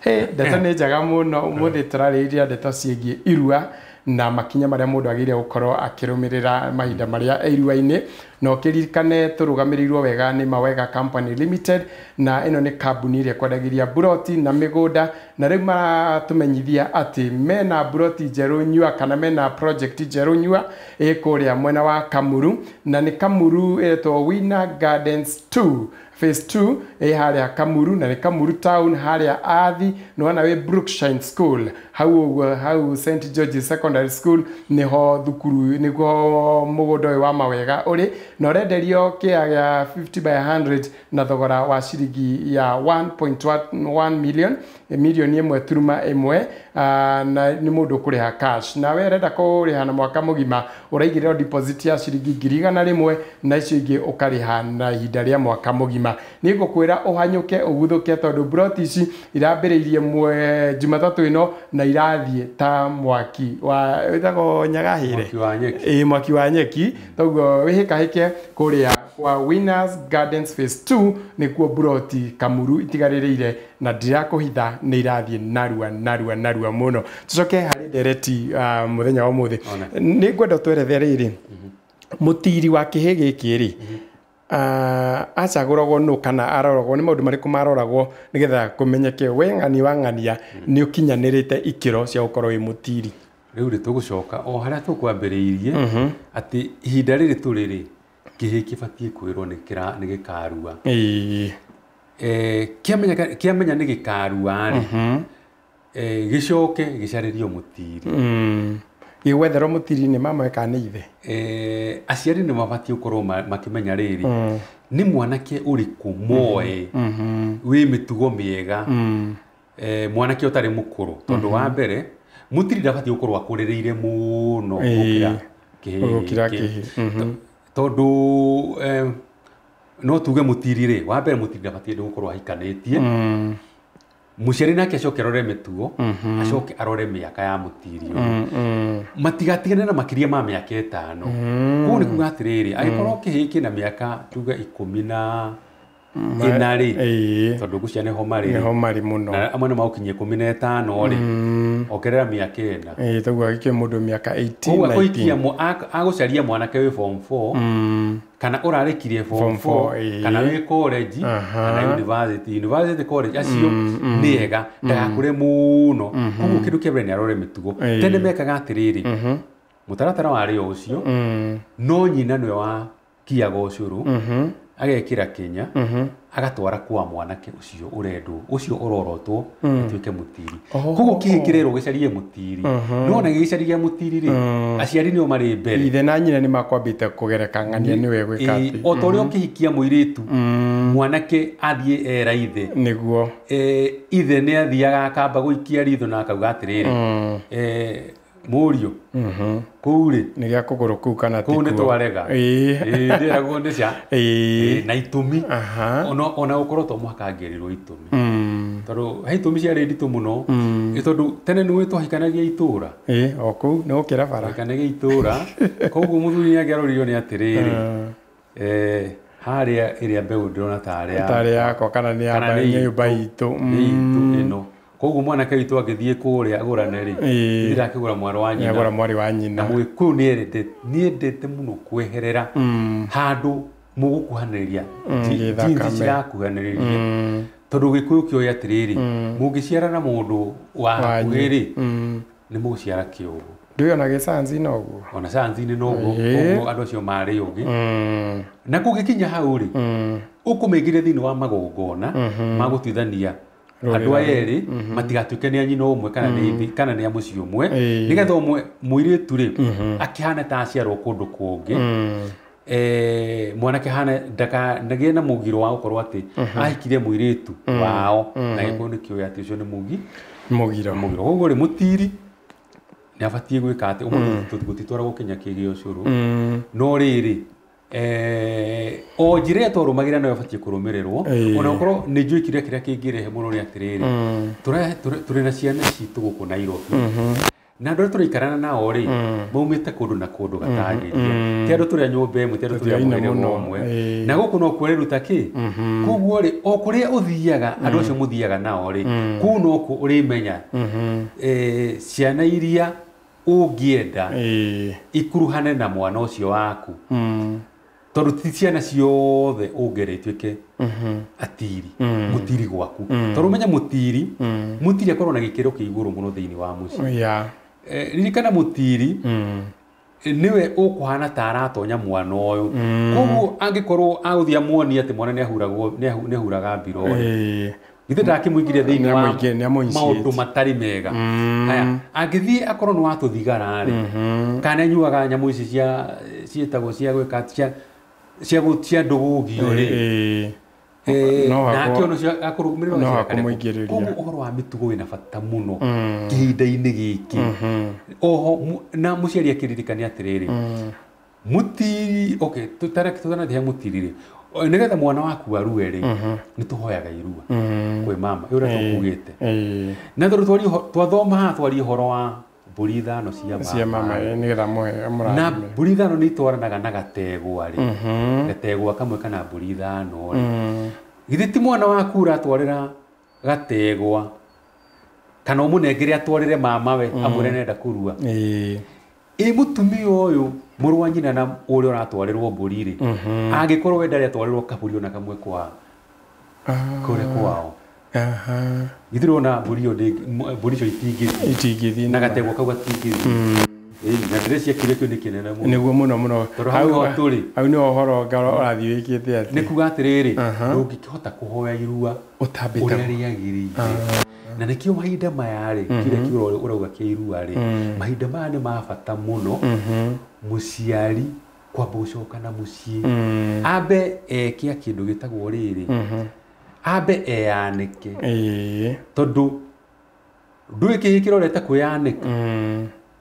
Hey, ndeto nĩ njega mũno. Ũmũthĩ tũrarĩrĩria ndeto ciĩgiĩ irua na makinya marĩa mũndũ agĩrĩire gũkorwo akĩrũmĩrĩra mahinda marĩa e irua-inĩ. Na ũkĩririkane tũrũgamĩrĩirwo wega nĩ Mawega Company Limited, na ĩno nĩ kambuni ĩrĩa ĩkwendagĩria mburoti na mĩgũnda, na rĩu maratũmenyithia atĩ mena mburoti njerũ nyua, kana mena project njerũ nyua ĩ kũrĩa mwena wa Kamuru, na nĩ Kamuru ĩretwo Winner Gardens 2 phase 2 ĩ harĩa Kamuru, na nĩ Kamuru town harĩa Athi nĩwona wĩ Brookshine School hau ũguo, hau St George's Secondary School nĩho thukuru, nĩguo mũgũnda ũyũ wa Mawega ũrĩ, na ũrenderio kĩea gĩa 50 by 100 na thogora wa ciringi ya 1.1 million, milioni 1.1, na nĩ mũndũ ũkũrĩha cash. Na we ũrenda kũrĩha na mwaka mũgima, ũraigĩrĩrwo deposit ya ciringi 100,000, na icio ingĩ ũkarĩha na ihinda rĩa mwaka mũgima. Nĩ ngũkwĩra ũhanyũke ũguthũke, tondũ mburoti ici irambĩrĩirie Jumatatũ ĩno na irathiĩ ta mwaki wa wĩtagwo nyagahĩre. Mwaki wa nyeki. Ĩĩ, mwaki wa nyeki. Toguo wĩhĩkahĩke kũrĩa kwa Winners Gardens phase 2 nĩkuo mburoti Kamuru itigarĩrĩire, na ndirakũhitha nĩ irathiĩ narua narua narua mũno. Tũcoke harĩ ndereti mũthenya wa ũmũthĩ. One. Nĩ ngwenda twerethe rĩrĩ, mũtiri wa kĩhĩ gĩkĩ rĩ, acagũragwo nũ, kana aroragwo nĩ maũndũ marĩkũ maroragwo nĩgetha kũmenyeke we ng'ani wa ng'ania nĩ ũkinyanĩrĩte ikĩro cia gũkorwo wĩ mũtiri? Rĩu rĩ, tũgũcoka o harĩa tũkwambĩrĩirie atĩ ihinda rĩrĩ tũrĩ rĩ, kĩhĩ kĩbatiĩ kwĩrwo nĩ gĩkarua. Kĩamenya nĩ gĩkarua rĩ, gĩcoke gĩcarĩrio mũtiri. Gĩgwetherwo mũtiri nĩ mama kana nĩ ithe? Aciari nĩ mabatiĩ gũkorwo makĩmenya rĩrĩ, nĩ mwanake ũrĩkũ moĩ wĩ mĩtugo mĩega, mwanake ũtarĩ mũkũrũ, tondũ wa mbere mũtiri ndabatiĩ gũkorwo akũrĩrĩire mũno gũkĩra kĩhĩ Gũkĩra gĩkĩ. kĩhĩ. Tondũ no tuge mũtiri rĩ, wa mbere mũtiri ndabatiĩ gũkorwo ahikanĩtie. Mũciari nake acoke arore mĩtugo, acoke arore mĩaka ya mũtiri ũyũ, matigatigane na makĩria ma mĩaka 5. Koguo nĩ kuga atĩrĩrĩ, angĩkorwo kĩhĩ kĩna mĩaka tuge 14 rĩ, tondũ ngũcia nĩho marĩ, nĩho marĩ mũno, na amwe nĩ magũkinyia 15 rĩ, ongerera mĩaka 4. Ĩĩ, toguo agĩkĩe mũndũ mĩaka 18, Koguo 19. akũhikia agũcaria mwanake wĩ form 4, kana ũrarĩkirie form Form 4, 4, kana wĩ college, kana university college, acio nĩ ega, ndagakũre mũno. Koguo kĩndũ kĩa mbere nĩ arore mĩtugo. Tene mekaga atĩrĩrĩ, mũtaratara warĩ o ũcio, no nyina nĩwe wakiaga ũcũrũ, agekĩra kĩnya, agatwara kwa mwanake ũcio ũrendwo, ũcio ũrorotwo atuĩke mũtiri. Koguo kĩhĩ kĩrerwo gĩcarie mũtiri, no ona gĩgĩcaria mũtiri rĩ, aciari nĩo marĩ mbere. Ithe na nyina nĩ makwambĩte kũgereka ng'ania nĩwe gwĩka atĩ. O ta ũrĩa ũkĩhikia mũirĩtu, mwanake athiĩ era ithe, Nĩguo. Ithe nĩ athiaga akamba gũikia ritho na akauga atĩrĩrĩ, mũriũ, kũu rĩ, Nĩ gĩa kũgũrũ kũu kana kũu nĩ tikuo? twarega. Ĩĩ, ndĩragwo nĩ ca. Na itũmi, ona gũkorwo to mũhaka angĩrĩrwo itũmi, tondũ he itũmi ciarĩ nditũ mũno. Ĩ, tondũ tene nĩũĩ twahikanagia itũra. Ĩĩ, o kũu nĩ gũkĩra bara. Twahikanagia itũra, koguo mũthuri nĩ angĩaroririo nĩ atĩrĩrĩ, harĩa ĩrĩa mbeũ ndĩrona tarĩ ya Tarĩ yakwa kana nĩ ya kana nĩ nyũmba itũ. Nĩ itũ ĩno. Koguo mwanake witũ angĩthiĩ kũrĩa agũrane rĩ, ndĩrakĩgũra mwarĩ wa nyina. Nĩagũra mwarĩ wa nyina. Na mũgĩkũyũ nĩendete mũno kweherera handũ mũgũkuhanĩrĩria, Gĩthakame. jeans cirakuhanĩrĩria, tondũ gĩkũyũ kĩoĩ atĩrĩrĩ, mũngĩciara na mũndũ wa hakuhĩ rĩ, nĩ mũgũciara kĩũgũ. Ndũĩ ona gĩcanci noguo. Ona canci-inĩ noguo. Koguo andũ acio marĩ ũgĩ, na kũngĩkinya hau rĩ, ũkũmĩingĩria thĩinĩ wa magongona ma gũtuithania andũ aya erĩ matigatuĩke nĩ a nyina ũmwe kana nĩ ithe kana nĩ a mũciĩ ũmwe, nĩgetha ũmwe mũirĩtu rĩ akĩhane ta aciarwo kũndũ kũngĩ, mwanake hana ndakagĩe na mũgiro wa gũkorwo atĩ ahikire mũirĩtu wao, na gĩkũyũ nĩ kĩũĩ atĩ ũcio nĩ mũgi Mũgiro. Mũgiro. Koguo rĩ, mũtiri nĩ abatiĩ gwĩka atĩ ũmũthĩ gũtitwaragwo kinya kĩgĩo ũcũrũ, no rĩrĩ, o njĩra ĩrĩa twarũmagĩrĩra no ĩbatiĩ kũrũmĩrĩrwo. Ona gũkorwo nĩ njũĩ kĩrĩa kĩngĩrehe mũno nĩ atĩrĩrĩ, tũrĩ na ciana citũ gũkũ Nairobi. Na andũ arĩa tũraikarana nao rĩ, maumĩte kũndũ na kũndũ gatagĩrĩire. Ti andũ tũrĩ a nyũmba ĩmwe, ti andũ tũrĩ a Tũtiaina mũhĩrĩga mũno, ũmwe. ĩĩ. Na gũkũ no kwereruta kĩ? Koguo rĩ, o kũrĩa ũthiaga, andũ acio mũthiaga nao rĩ, kũu nokuo ũrĩmenya ciana iria ũngĩenda Ĩĩ. ikuruhane na mwana ũcio waku. Tondũ ti ciana ciothe ũngĩenda ituĩke atiri, mũtiri gwaku. Tondũ ũmenye mũtiri, mũtiri akorwo na gĩkĩro kĩa igũrũ mũno thĩinĩ wa mũciĩ. Yeah. Ririkana mũtiri nĩwe ũkũhana ta aratonya mwana ũyũ. Koguo angĩkorwo agũthiĩ amuonie atĩ mwana nĩahuragwo nĩahuraga mbiro rĩ, Ĩĩ. githĩ ndakĩmũingĩria thĩinĩ wa Nĩamũ-initiate. maũndũ matarĩ mega. Haya, angĩthiĩ akorwo nĩ watũthigara rĩ, kana anyuaga nyamũ ici cia ciĩtagwo cia gwĩka cia ndũgũgio rĩ, Ĩĩ. No nake ona ũcio akũrũmĩrĩra no ũcio hakũmũingĩrĩria. Koguo ũhoro wa mĩtugo wĩna bata mũno kĩhinda-inĩ gĩkĩ. Oho na mũciari akĩririkane atĩrĩrĩ, mũtiri, okay, tũtanathiĩ he mũtiri rĩ, nĩgetha mwana waku arue rĩ, nĩ tũhoyaga irua kwĩ mama, ĩ ũrĩa tũkugĩte. Ĩĩ. Na tondũ twathoma haha twaria ũhoro wa mbũri ithano Cia mama nĩgetha mũhe na mũrathime. mbũri ithano nĩ itwaranaga na gategwa rĩ, gategwa kamwe kana mbũri ithano rĩ, githĩ ti mwana waku ũratwarĩra gategwa kana ũmũnengere atwarĩre mamawe amwĩre nenda kũrua. Ĩĩ. Ĩ mũtumia ũyũ mũrũ wa nyina na ũrĩa ũratwarĩrwo mbũri rĩ, angĩkorwo we ndarĩ atwarĩrwo kabũri ona kamwe kwa kũrĩa kwao, Aha. githĩ ũrona mbũri ĩyo mbũri icio itingĩthiĩ Itingĩthiĩ na gategwa kau gatingĩthiĩ. Na ndĩreciria kĩũria kĩu nĩ kĩnene mũno. Nĩguo mũno mũno. Tondũ hau nĩho tũrĩ. Hau nĩho ũhoro ũrathiĩ wĩkĩte atĩ. Nĩ kuga atĩrĩrĩ, ndũngĩkĩhota kũhoya irua Ũtambĩte. ũrĩa rĩagĩrĩire. Na nĩkĩo mahinda maya rĩ, kĩrĩa kiugo ũrauga kĩa irua rĩ, mahinda maya nĩ ma bata mũno mũciari kwamba gũcoka na mũciĩ. Ambe eke kĩndũ gĩtagwo rĩrĩ, ambe eyanĩke. Ĩĩ. Tondũ ndũĩ kĩhĩ kĩrorete kwĩyanĩka.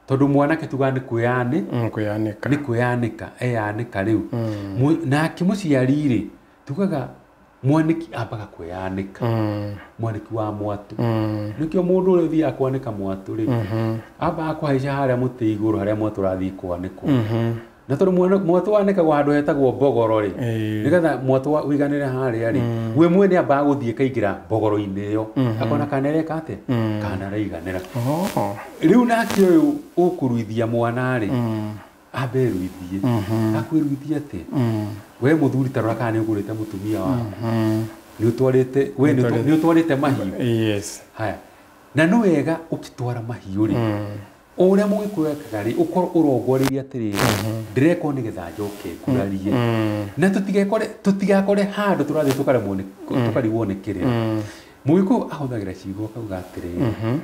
Tondũ mwanake tugaga nĩ Kwĩyanĩka. Nĩ kwĩyanĩka, eyanĩka rĩu. Nake mũciari rĩ, tugaga mwanĩki ambaga kwĩyanĩka. Mwanĩki wa mwatũ. Nĩkĩo mũndũ ũrĩa ũthiaga kwanĩka mwatũ rĩ, ambaga kũhaica harĩa mũtĩ igũrũ harĩa mwatũ ũrathiĩ kwanĩkwo. Na tondũ mwatũ wanĩkagwo handũ hetagwo mbogoro rĩ, nĩgetha mwatũ ũiganĩre harĩa rĩ, we mwene ambaga gũthiĩ kaingĩra mbogoro-inĩ ĩyo, akona kana ĩreka atĩa, kana ĩraiganĩra. Rĩu nake ũyũ ũkũruithia mwana rĩ, ambe eruithie. Akwĩruithia atĩa? We mũthuri ta rora kana nĩ ũgũrĩte mũtumia waku. Nĩ ũtwarĩte, we nĩ ũtwarĩte mahiũ. Yes. Haya. Na nĩ wega ũkĩtwara mahiũ rĩ, o ũrĩa mũgĩkũyũ ekaga rĩ, ũkorwo ũrongoreirie atĩrĩrĩ, ndĩrekwo nĩgetha njoke ngurarie. Na tũtigakore handũ tũrathiĩ tũkaremwo nĩ tũkarigwo nĩ kĩrĩra. Mũgĩkũyũ ahũthagĩra ciugo akauga atĩrĩrĩ,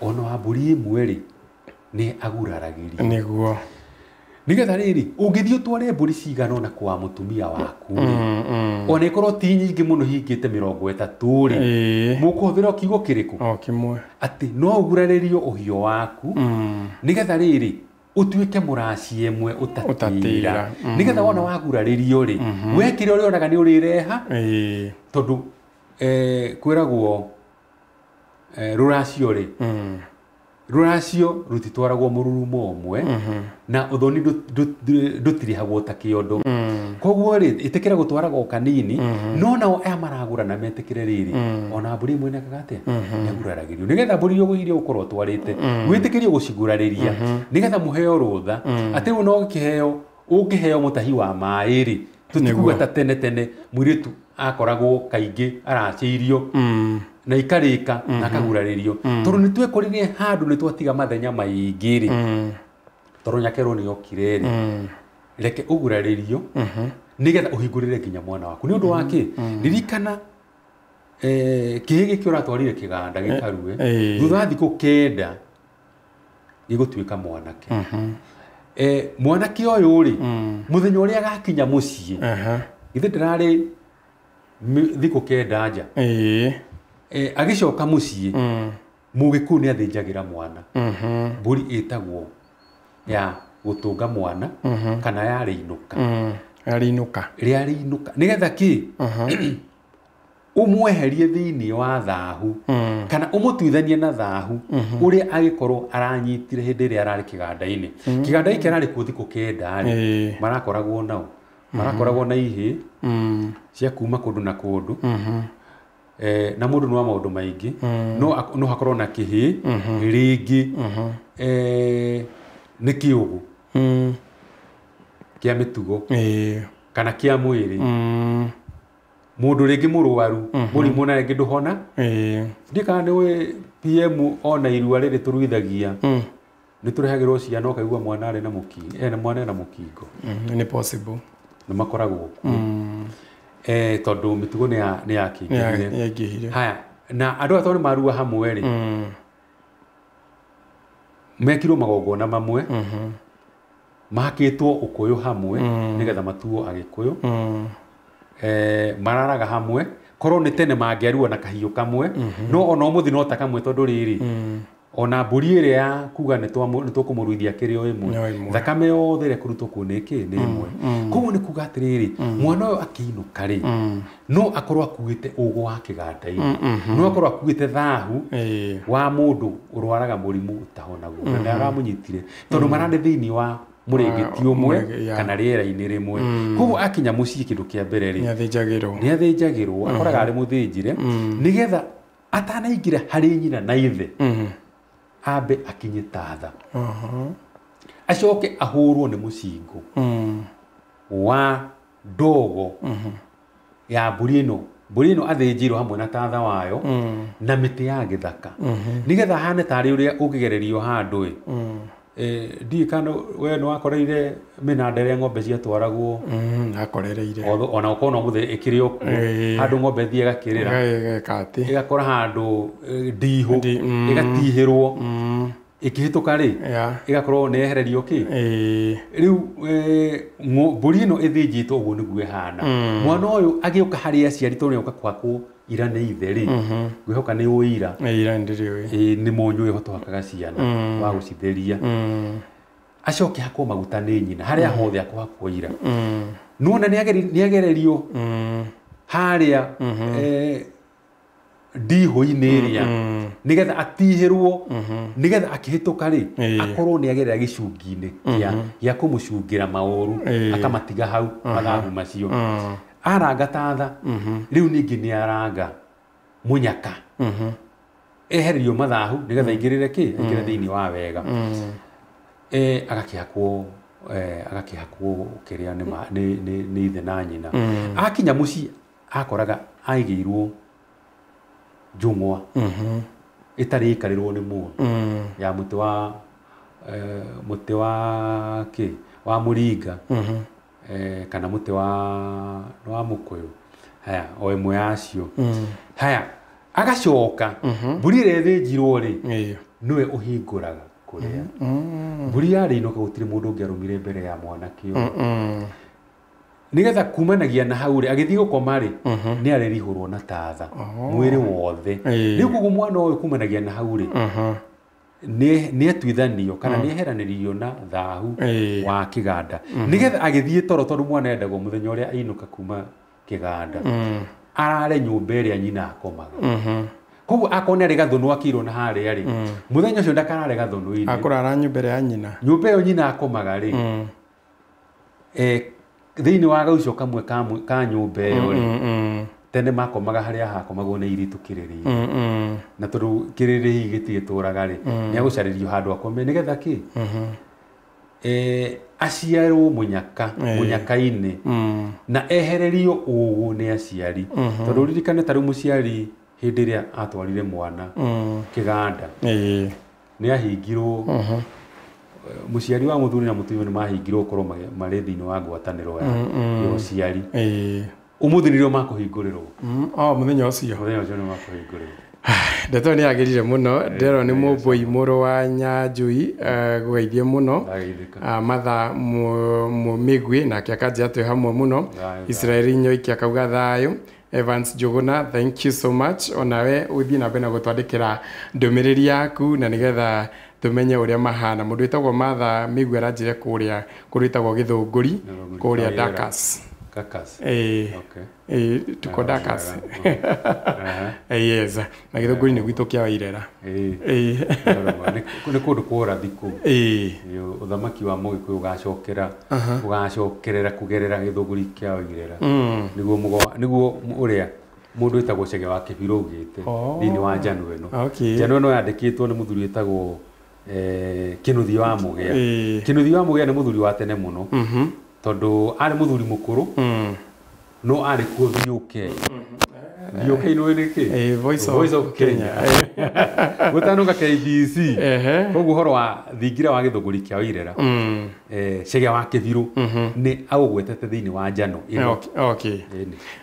ona wa mbũri ĩmwe rĩ, nĩ aguraragĩrio. Nĩguo. Nĩgetha rĩrĩ, ũngĩthiĩ ũtware mbũri cigana ũna kwa mũtumia waku rĩ, ona ĩkorwo ti nyingĩ mũno hingĩte 30 rĩ, mũkũhũthĩra kiugo kĩrĩkũ? O kĩmwe. Atĩ no ũgurarĩrio ũhiũ waku, nĩgetha rĩrĩ, ũtuĩke mũraci ĩmwe ũtatĩra. Nĩgetha wona wagurarĩrio rĩ, we kĩrĩa ũrĩonaga nĩ ũrĩreha, tondũ kwĩragwo rũracio rĩ, rũracio rũtitwaragwo mũrurumo ũmwe, na ũthoni ndũtirihagwo ta kĩondo. Koguo rĩ, ĩtĩkĩra gũtwaraga o kanini, no nao aya maragũrana metĩkĩre rĩrĩ, ona mbũri ĩmwe nĩekaga atĩa? Nĩaguraragĩrio. Nĩgetha mbũri iria ũgũkorwo ũtwarĩte, wĩtĩkĩrie gũcigurarĩria, nĩgetha mũheo rũtha, atĩ rĩu no kĩheo, ũngĩheo mũtahi wa maĩ rĩ, tũtikuga ta tene tene mũirĩtu akoragwo kaingĩ aracĩirio na ikarĩka na akagurarĩrio. Tondũ nĩ twekorire handũ nĩ twatiga mathenya maingĩ rĩ, tondũ nyakerwo nĩ okire rĩ, reke ũgurarĩrio nĩgetha ũhingũrĩre nginya mwana waku. Nĩ ũndũ wa kĩ? Ririkana kĩhĩ gĩkĩ ũratwarire kĩganda gĩkarue, thutha wa thikũ 9 gĩgũtuĩka mwanake. Mwanake ũyũ rĩ, mũthenya ũrĩa agakinya mũciĩ, githĩ ndĩrarĩ thikũ 9 nja. Agĩcoka mũciĩ, mũgĩkũyũ nĩ athĩnjagĩra mwana. Mbũri ĩtagwo ya gũtũnga mwana kana ya rĩinũka. Ya rĩinũka. Rĩa rĩinũka. Nĩgetha kĩ? Ũmweherie thĩinĩ wa thahu kana ũmũtuithanie na thahu ũrĩa agĩkorwo aranyitire hĩndĩ ĩrĩa ararĩ kĩganda-inĩ. Kĩganda gĩkĩ ararĩ kuo thikũ 9 rĩ, marakoragwo nao marakoragwo na ihĩ cia kuma kũndũ na kũndũ. Na mũndũ nĩ wa maũndũ maingĩ, no hakorwo na kĩhĩ rĩngĩ nĩ kĩũgũ kĩa mĩtugo kana kĩa mwĩrĩ. Mũndũ rĩngĩ mũrwaru mũrimũ na rĩngĩ ndũhona. Ndiĩ kana nĩ PM ona irua rĩrĩ tũruithagia nĩ tũrehagĩrwo ciana ũkaigua mwana arĩ na mũkingo, ena mwana ena mũkingo. Nĩ possible. Nĩ makoragwo kuo. Tondũ mĩtugo nĩ yakĩingĩhire. Haya, na andũ aya tondũ nĩ marua hamwe rĩ, mekirwo magongona mamwe, mahakĩtwo ũkũyũ hamwe nĩgetha matuo agĩkũyũ. Mararaga hamwe, korwo nĩ tene mangĩarua na kahiũ kamwe, no ona ũmũthĩ no ta kamwe tondũ rĩrĩ ona mbũri ĩrĩa ya kuga nĩ tũkũmũruithia kĩrĩ o ĩmwe, thakame yothe ĩrĩa ĩkũrutwo kuo nĩ kĩ nĩ ĩmwe. Koguo nĩ kuga atĩrĩrĩ, mwana ũyũ akĩinũka rĩ, no akorwo akuĩte ũgũ wa kĩganda-inĩ, no akorwo akuĩte thahu wa mũndũ ũrwaraga mũrimũ ũtahonagwo na nĩ aramũnyitire tondũ mararĩ thĩinĩ wa mũrĩngĩti ũmwe kana rĩera-inĩ rĩmwe. Koguo akinya mũciĩ kĩndũ kĩa mbere rĩ, nĩ athĩnjagĩrwo, akoraga arĩ mũthĩnjire nĩgetha atanaingĩra harĩ nyina na ithe ambe akinye tatha, acoke ahũrwo nĩ mũcingo wa ndogo ya mbũri ĩno. Mbũri ĩno athĩnjirwo hamwe na tatha wayo na mĩtĩ ya gĩthaka nĩgetha ahane tarĩ ũrĩa ũngĩgererio handũ ĩ. Ndiĩ kana we nĩ wakoreire mĩnanda ĩrĩa ng'ombe ciatwaragwo. Nakorereire. Ona ũkorwo no mũthĩ ĩkĩrĩ o kuo, handũ ng'ombe ĩthiĩ ĩgakĩrĩra, ĩgakora handũ ndihũ, ĩgatihĩrwo, ĩkĩhĩtũka rĩ, ĩgakorwo nĩ yehererio kĩ. Rĩu mbũri ĩno ĩthĩnjĩtwo ũguo nĩguo ĩhana. Mwana ũyũ agĩũka harĩ aciari tondũ nĩoka kwakwo ira nĩ ithe rĩ, ngwĩhoka nĩ ũĩ ira. Ira nĩ ndĩrĩũĩ. Nĩ mũnyũ ũyũ tũhakaga ciana wa gũcitheria. Acoke hakwo maguta nĩ nyina harĩa hothe akũhakwo ira. Nĩwona nĩ agererio harĩa ndihũ-inĩ ĩrĩa nĩgetha atihĩrwo, nĩgetha akĩhĩtũka rĩ, akorwo nĩ agerera gĩcungi-inĩ gĩa kũmũcungĩra maũru, akamatiga hau mathabu macio. Aranga tatha, rĩu ningĩ nĩ aranga mũnyaka, ehererio mathahu nĩgetha aingĩrĩre kĩ, aingĩre thĩinĩ wa wega. Agakĩhakwo agakĩhakwo kĩrĩa nĩ ithe na nyina. Akinya mũciĩ akoraga aigĩirwo njũng'wa ĩtarĩ ĩkarĩrwo nĩ mũndũ ya mũtĩ wa mũtĩ wa kĩ wa mũringa kana mũtĩ wa mũkũyũ. Haya, o ĩmwe yacio. Haya, agacoka mbũri ĩrĩa ĩthĩnjirwo rĩ, nĩwe ũhingũraga kũrĩa. Mbũri yarĩ inoka gũtirĩ mũndũ ũngĩ arũmire mbere ya mwanake ũyũ. Nĩgetha kumanagia na hau rĩ, agĩthiĩ gũkoma rĩ, nĩ arĩrihũrwo na tatha mwĩrĩ wothe. Rĩu koguo mwana ũyũ kumanagia na hau rĩ, nĩ atuithanio kana nĩ eheranĩrio na thahu wa kĩganda nĩgetha agĩthiĩ toro, tondũ mwana endagwo mũthenya ũrĩa ainũka kuma kĩganda arare nyũmba ĩrĩa nyina akomaga. Koguo akorwo nĩ arĩ gathũnũ akĩirwo na harĩa rĩ, mũthenya ũcio ndakarare gathũnũ-inĩ, akũrara nyũmba ĩrĩa ya nyina, nyũmba ĩyo nyina akomaga rĩ, thĩinĩ wa gauco kamwe ka nyũmba ĩyo rĩ, tene makomaga harĩa hakomagwo nĩ airĩtu kĩrĩrĩ-inĩ, na tondũ kĩrĩrĩ hihi gĩtigĩtũraga rĩ, nĩ agũcarĩrio handũ akome nĩgetha kĩ aciarwo mũnyaka mũnyaka-inĩ na ehererio ũgũ nĩ aciari. Tondũ ũririkane ta rĩu mũciari hĩndĩ ĩrĩa atwarire mwana kĩganda nĩ ahingirwo. Mũciari wa mũthuri na mũtumia nĩ mahingirwo gũkorwo marĩ thĩinĩ wa ngwatanĩro ya ũciari. Ũmũthĩ nĩrĩo makũhingũrĩrwo. Mũthenya ũcio. Mũthenya ũcio nĩ makũhingũrĩrwo. Ndeto nĩ yagĩrire mũno. Ndĩrona nĩ Mũmbũi mũrũ wa Nyanjui, gũgeithie mũno. Matha Mĩgwi nake akanjĩra twĩ hamwe mũno. Israeli Nyoiki akauga thayũ. Evans Njuguna, thank you so much. Onawe ũthiĩ na mbere na gũtwandĩkĩra ndũmĩrĩri yaku na nĩgetha tumenye ũrĩa mahana. Mũndũ wĩtagwo Martha Mĩgwi aranjĩre kũrĩa kũndũ gwĩtagwo Gĩthũngũri, kũrĩa Dakas. Kakas. Okay. Tuko Dakas. Yes. Na gĩthũngũri-inĩ gwitũ kĩa Wairera. Nĩ kũndũ kwa ũrathi kũu. Ũthamaki wa Mũgĩkũyũ ũgacokera ũgacokerera kũgerera gĩthũngũri kĩa Wairera. Nĩguo ũrĩa mũndũ wĩtagwo Chege wa Kĩbirũ augĩte thĩinĩ wa njano ĩno. Njano ĩno yandĩkĩtwo nĩ mũthuri wĩtagwo Kĩnuthia wa Mũgĩa. Kĩnuthia wa Mũgĩa nĩ mũthuri wa tene mũno. Tondũ arĩ mũthuri mũkũrũ no arĩ kuo VOK. VOK nĩ nĩ kĩ? Voice of Kenya. Gũtanuka KBC. Koguo ũhoro wa thingira wa gĩthũngũri kĩa Wairera Chege wa Kĩbirũ nĩ aũgwetete thĩinĩ wa njano ĩno. Okay.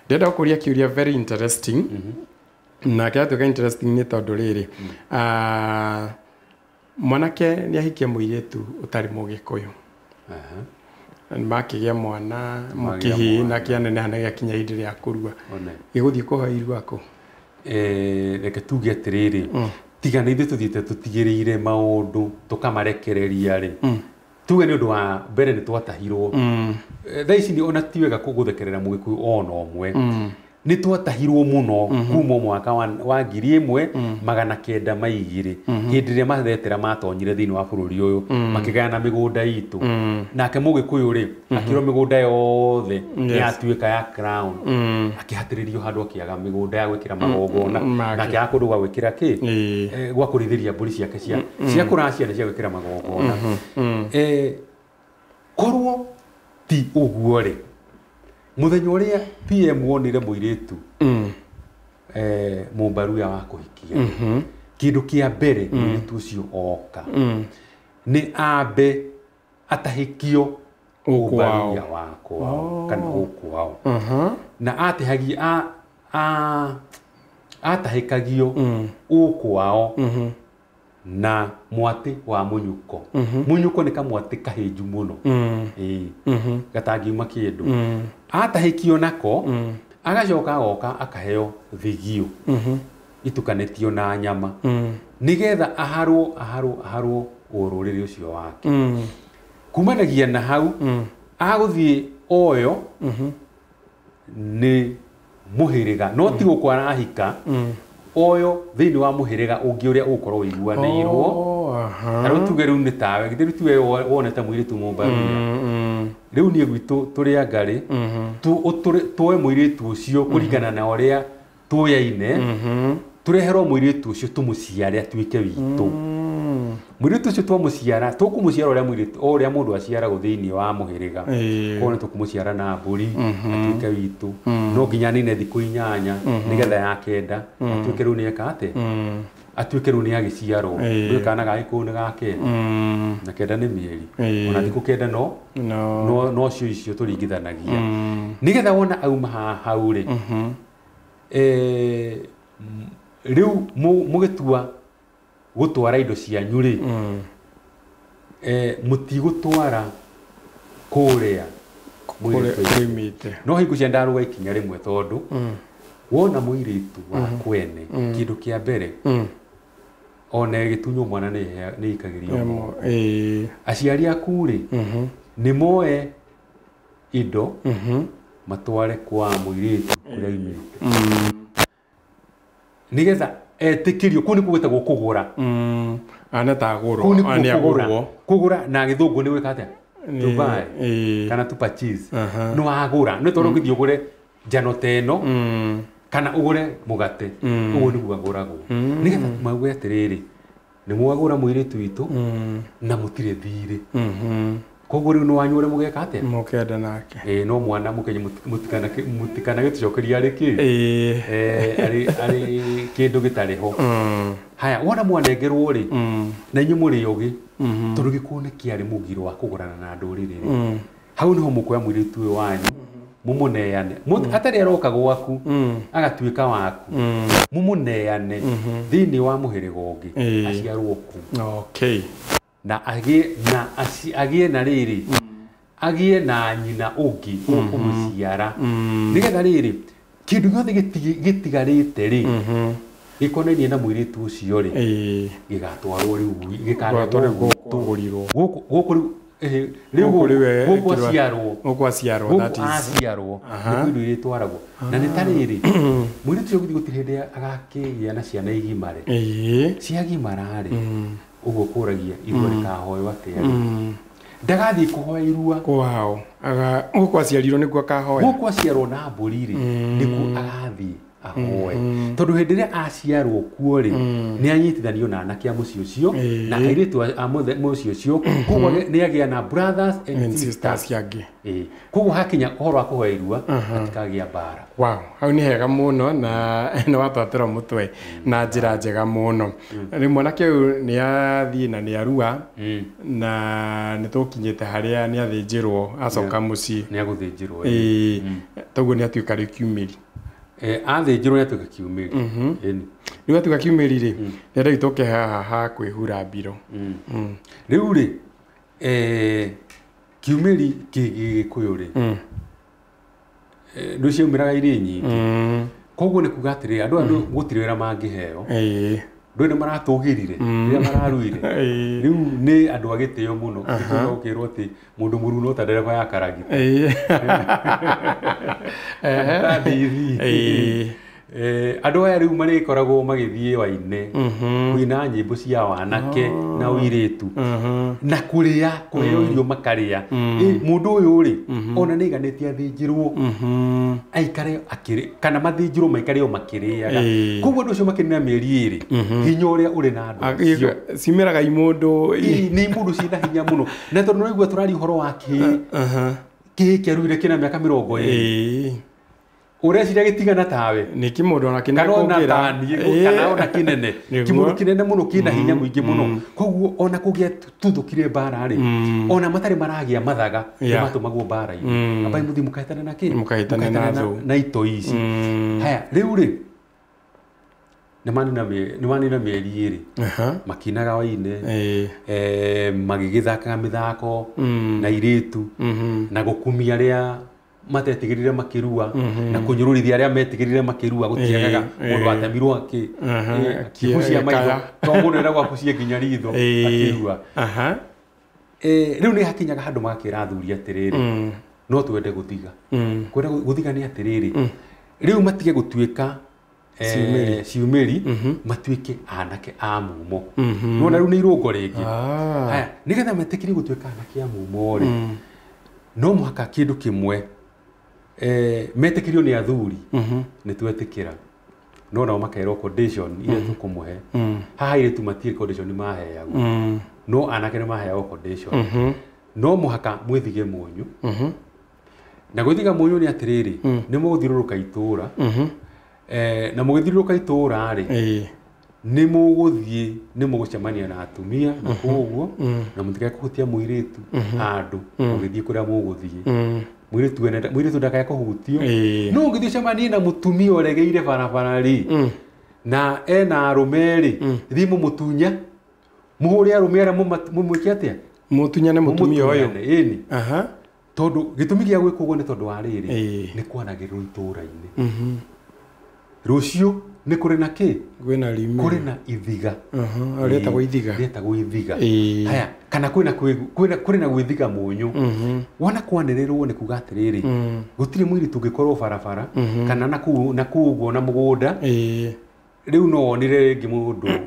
Ndĩrenda gũkũria kĩũria very interesting. Na kĩratuĩka interesting nĩ tondũ rĩrĩ mwanake nĩ ahikia mũirĩtu ũtarĩ Mũgĩkũyũ. Makĩgĩa mwana mũkĩhĩ na kĩaneneha na gĩakinya ihinda rĩa kũrua. Gĩgũthiĩ kũhoya irua kũ? Reke tuge atĩrĩrĩ, tiga nĩ ithuĩ tũthiĩte tũtigĩrĩire maũndũ tũkamarekereria rĩ, tuge nĩ ũndũ wa mbere nĩ twatahirwo. Thaa ici nĩ ona ti wega gũthekerera Mũgĩkũyũ ona ũmwe. Nĩ twatahirwo mũno kuma mwaka wa 1902 hĩndĩ ĩrĩa mathetera matonyire thĩinĩ wa bũrũri ũyũ makĩgayana mĩgũnda itũ. Nake Mũgĩkũyũ rĩ akĩrwo mĩgũnda yothe nĩ yatuĩka ya crown, akĩhatĩrĩrio handũ akĩaga mĩgũnda ya gwĩkĩra magongona na akĩaga kũndũ gwa gwĩkĩra kĩ gwa kũrĩithĩria mbũri ciake cia kũracia na cia gwĩkĩra magongona. Korwo ti ũguo rĩ, mũthenya ũrĩa PM wonire mũirĩtu mũmbaruya wa kũhikia, kĩndũ kĩa mbere mũirĩtu ũcio oka nĩ ambe atahĩkio ũmbaruya wa kwao kana ũkwao, na atahĩkagio ũkwao na mwatĩ wa mũnyuko. Mũnyuko nĩ kamwatĩ kahĩnju mũno, gatangiuma kĩndũ. Atahĩkio nako agacoka agoka akaheo thigio itukanĩtio na nyama nĩgetha aharwo aharwo aharwo ũrũrĩrĩ ũcio wake. Kumanagia na hau agũthiĩ oyo nĩ mũhĩrĩga, no ti gũkũ arahika oyo thĩinĩ wa mũhĩrĩga ũngĩ ũrĩa ũgũkorwo ũiguanĩirwo. Ta rĩu tuge rĩu nĩ tawe, githĩ rĩu tiwe wonete mũirĩtu mũmbaruya. Rĩu niĩ gwitũ tũrĩ angarĩ tuoe mũirĩtu ũcio kũringana na ũrĩa tũyaine, tũreherwo mũirĩtu ũcio tũmũciare atuĩke witũ. Mũirĩtu ũcio twamũciara, tũkũmũciara ũrĩa mũirĩtu ũrĩa mũndũ aciaragwo thĩinĩ wa mũhĩrĩga. Koguo nĩ tũkũmũciara na mbũri atuĩke witũ. No nginya anine thikũ 8 nĩgetha ya 9 atuĩke rĩu nĩ eka atĩa, atuĩke rĩu nĩ agĩciarwo. Ndũĩ kana ga Gĩkũyũ nĩ ga 9 na 9 nĩ mĩeri, ona thikũ 9 no cio icio tũringithanagia nĩgetha wona auma hau rĩ, rĩu mũgĩtua gũtwara indo cianyu rĩ, mũtigũtwara kũrĩa mũirĩtu. No hingo cia ndarũga ikinya rĩmwe tondũ wona mũirĩtu wa kwene kĩndũ kĩa mbere ona ĩgĩtunywo mwana nĩ ikagĩrio moko. Aciari aku rĩ nĩ moe indo matware kwa mũirĩtu kũrĩa aumĩte nĩgetha etĩkĩrio. Kũu nĩkuo gwĩtagwo kũgũra. Ana ta agũrwo, nĩ agũrwo. Kũgũra na gĩthũngũ nĩ gwĩka atĩa? To buy kana to purchase. Nĩ wagũra, nĩ tondũ ũngĩthiĩ ũgũre njano ta ĩno kana ũgũre mũgate, ũguo nĩguo agũragwo. Nĩgetha mauge atĩrĩrĩ, nĩ mwagũra mũirĩtu witũ na mũtirĩ thirĩ. Koguo rĩu nĩ wanyu ũrĩa mũgeka atĩa? Mũkenda nake. No mwana mũkenye mũtikanagĩtũcokeria arĩ kĩ? Arĩ kĩndũ gĩtarĩ ho. Haya, wona mwanengerwo rĩ, na inyuĩ mũrĩ ogĩ, tondũ gĩkũyũ nĩ kĩarĩ mũgiro wa kũgũrana na ndũrĩrĩ rĩ, hau nĩho mũkuoya mũirĩtu ũyũ wanyu mũmũneane. Atarĩ aroka gwaku agatuĩka waku, mũmũneane thĩinĩ wa mũhĩrĩga ũngĩ aciarwo kũu. Okay. Na agĩe na rĩrĩ, agĩe na nyina ũngĩ ũkũmũciara nĩgetha rĩrĩ kĩndũ gĩothe gĩtigarĩte rĩ gĩkonainie na mũirĩtu ũcio rĩ gĩgatwarwo rĩu gĩkanegwo gũkũ rĩu Rĩu gũkũ aciarwo. Gũkũ aciarwo, that is. Aciarwo nĩ indo iria itwaragwo. Na nĩ ta rĩrĩ, mũirĩtu ũcio gũthiĩ gũtirĩ hĩndĩ agakĩgĩa na ciana igimare. Ciagimara rĩ, ũguo kũragia irua rĩkahoywo atĩa rĩ. Ndagathiĩ kũhoya irua. Kwao. Gũkũ aciarirwo nĩkuo akahoya. Gũkũ aciarwo na mbũri rĩ, nĩkuo agathiĩ ahoe. Tondũ hĩndĩ ĩrĩa aciarwo kuo rĩ, nĩ anyitithanio na anake a mũciĩ ũcio, na airĩtu a mũciĩ ũcio, koguo nĩ agĩa na brothers and sisters angĩ. Koguo hakinya ũhoro wa kũhoya irua, hatikagĩa mbara. Wow, hau nĩ hega mũno na nĩ watwatũra mũtwe na njĩra njega mũno. Rĩu mwanake ũyũ nĩ athiĩ na nĩ arua, na nĩ tũkinyĩte harĩa nĩ athĩnjĩrwo acoka mũciĩ. Nĩ agũthĩnjĩrwo. Toguo nĩ atuĩka rĩu kiumĩri. Athĩnjĩrwo nĩ atuĩka kiumĩri. Rĩu atuĩka kiumĩri rĩ, nĩ rĩu tũke haha ha kwĩhura mbiro. Rĩu rĩ, kiumĩri kĩgĩkũyũ rĩ, nĩ ciaumĩraga irĩ nyingĩ. Koguo nĩ kuga atĩrĩrĩ, andũ aya gũtirĩ wĩra mangĩheo. Ndũĩ nĩ maratũgĩrire rĩrĩa mararuire. Rĩu nĩ andũ a gĩtĩo mũno. Nĩkĩo gũkĩrwo atĩ mũndũ mũruu no ta ndereba ya karagita. Ta ndithi. Andũ aya rĩu marĩkoragwo magĩthiĩ waine, kũina nyĩmbo cia wanake na ũirĩtu, na kũrĩa, kũheo irio makarĩa. Mũndũ ũyũ rĩ, ona nĩ aiganĩtie athĩnjĩrwo, aikare akĩrĩ, kana mathĩnjĩrwo maikare o makĩrĩaga. Koguo andũ acio makĩrĩ na mĩeri ĩrĩ, hinya ũrĩa ũrĩ na andũ acio. Cimeraga imũndũ. Nĩ imũndũ ciĩna hinya mũno. Na tondũ nĩwaigua tũraria ũhoro wa kĩĩ, kĩĩ kĩaruire kĩna mĩaka 20. Ũreciria gĩtigana tawe. Nĩ kĩmũndũ ona kĩnene kũngĩra. Kana ona kĩnene. Kĩmũndũ kĩnene mũno kĩna hinya mũingĩ mũno. Koguo ona kũgĩa tuthũkire mbara rĩ, ona matarĩ maragĩa mathaga, nĩ matũmagwo mbara-inĩ. Ambai mũthiĩ mũkahĩtane na kĩ? Mũkahĩtane na thũ. Na itoi ici. Haya, rĩu rĩ, nĩ manina mĩeri ĩrĩ. Makinaga waine, magĩgĩthakaga mĩthako na irĩtu, na gũkumia arĩa matetigĩrire makĩrua, na kũnyũrũrithia arĩa metigĩrire makĩrua, gũtiagaga mũndũ watemirwo akĩbucia maitho, to mũndũ eragwo abucie nginya ritho akĩrua. Rĩu nĩ hakinyaga handũ magakĩra athuri atĩrĩrĩ, no twende gũthiga. Kwenda gũthiga nĩ atĩrĩrĩ, rĩu matige gũtuĩka ciumĩri, matuĩke anake a mumo. Nĩwona rĩu nĩ irũngo rĩngĩ. Haya, nĩgetha metĩkĩrie gũtuĩka anake a mumo rĩ, no mũhaka kĩndũ kĩmwe metĩkĩrio nĩ athuri, nĩ twetĩkĩra. No nao makerwo condition iria tũkũmũhe. Haha airĩtu matirĩ condition maheagwo. No anake nĩ maheagwo condition. No mũhaka mwĩthige mũnyũ. Na gwĩthiga mũnyũ nĩ atĩrĩrĩ, nĩ mũgũthiũrũrũka itũũra. Na mũgĩthiũrũrũka itũũra rĩ, nĩ mũgũthiĩ, nĩ mũgũcemania na atumia na koguo, na mũtikae kũhutia mũirĩtu handũ mũgĩthiĩ kũrĩa mũgũthiĩ. Mũirĩtu ndakae kũhutio. No ũngĩthiĩ ũcemanie na mũtumia ũregeire barabara rĩ, na ena arũme rĩ, thiĩ mũmũtunya, mũhũre arũme arĩa mũmwĩke atĩa? Mũtunyane mũtumia ũyũ. Ĩni. Tondũ gĩtũmi gĩa gwĩka ũguo nĩ tondũ wa rĩrĩ, nĩ kwanagĩrĩrwo itũũra-inĩ. Rũciũ nĩ kũrĩ na kĩ? Kwĩna rime. Kũrĩ na ithiga. Rĩetagwo ithiga. Rĩetagwo ithiga. Haya, kana kwĩna gwĩthiga mũnyũ. Wona kwanĩrĩrwo nĩ kuga atĩrĩrĩ, gũtirĩ mũirĩtu ũngĩkorwo barabara, kana na kũu ũguo na mũgũnda. Rĩu no wonire rĩngĩ mũndũ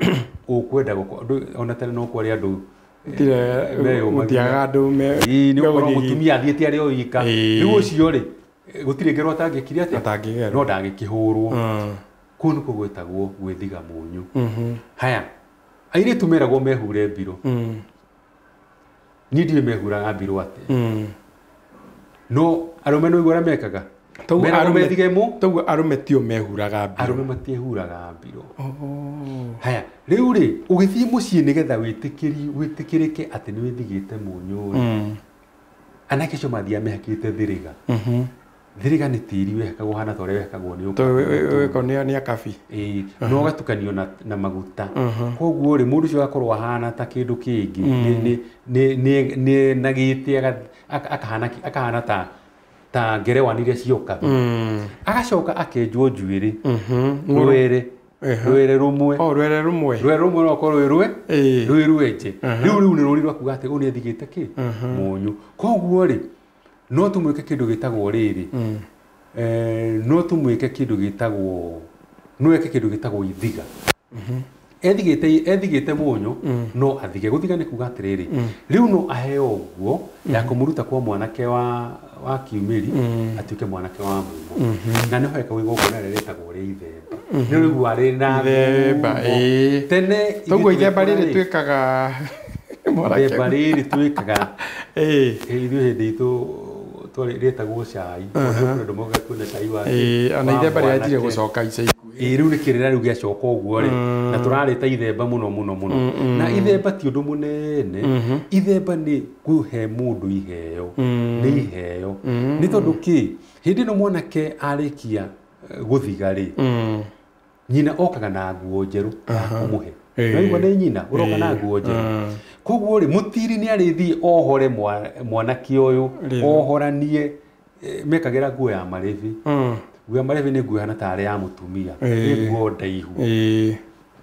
ũkwenda ona tene no kwarĩ andũ gũtiaga andũ me nĩ ũkorwo mũtumia athiĩte arĩ o wika. Rĩu ũcio rĩ, gũtirĩ ngero atangĩkire atĩa? No ndangĩkĩhũrwo. Kũu nĩkuo gwĩtagwo gwĩthiga mũnyũ. Haya, airĩtu meragwo mehure mbiro. Niĩ ndiũĩ mehuraga mbiro atĩa. No arũme no ũguo ũrĩa mekaga. Meragwo methige mũ? Toguo arũme tio mehuraga mbiro. Arũme matiehuraga mbiro. Haya, rĩu rĩ, ũgĩthiĩ mũciĩ nĩgetha wĩtĩkĩrĩke atĩ nĩ wĩthigĩte mũnyũ rĩ, anake acio mathiaga mehakĩte thĩrĩga. Thĩrĩga nĩ tĩri wehakagwo hana ta ũrĩa wehakagwo nĩ ũka. Nĩ akabi. Ĩĩ, no ũgatukanio na maguta. Koguo rĩ, mũndũ ũcio agakorwo ahana ta kĩndũ kĩngĩ, nĩ nagĩte akahana ta ngerewani iria ciokaga. Agacoka akenjwo njuĩrĩ, rwere. Rwere rũmwe. O rwere rũmwe. Rwere rũmwe no korwo rwĩ rwĩ rwenje. Rĩu rĩu nĩ rũri rwa kuga atĩ ũyũ nĩ ethigĩte kĩ? Mũnyũ. Koguo rĩ no tũmwĩke kĩndũ gĩtagwo rĩrĩ. No tũmwĩke kĩndũ gĩtagwo no eke kĩndũ gĩtagwo ithiga. Ethigĩte mũnyũ no athige. Gũthiga nĩ kuga atĩrĩrĩ rĩu no aheo nguo ya kũmũruta kwa mwanake wa kiumĩri atuĩke mwanake wa mumo. Na nĩho hekagwo igongona rĩrĩa rĩtagwo rĩa ithemba. Nĩ rĩu arĩ na ithemba. Tene toguo ithemba rĩrĩ twĩkaga ithemba rĩrĩ twĩkaga ithuĩ hĩndĩ itũ rĩtagwo cai. Andũ mokaga kuona cai wa ona ithemba rĩanjire gũcoka ica ikuhĩ. Rĩu nĩ kĩrĩra rĩu gĩacoka ũguo rĩ na tũrarĩta ithemba mũno mũno mũno. Na ithemba ti ũndũ mũnene. Ithemba nĩ kũhe mũndũ iheo. Nĩ iheo. Nĩ tondũ kĩ hĩndĩ ĩno mwanake arĩkia gũthiga rĩ nyina okaga na nguo njerũ ya kũmũhe. Waigua nĩ nyina ũroka na nguo njerũ. Koguo rĩ mũtiri nĩ arĩthiĩ ohore mwanake ũyũ ohoranie mekagĩra nguo ya marĩbi. Nguo ya marĩbi nĩ nguo ĩhana tarĩ ya mũtumia. Nĩ nguo ndaihu.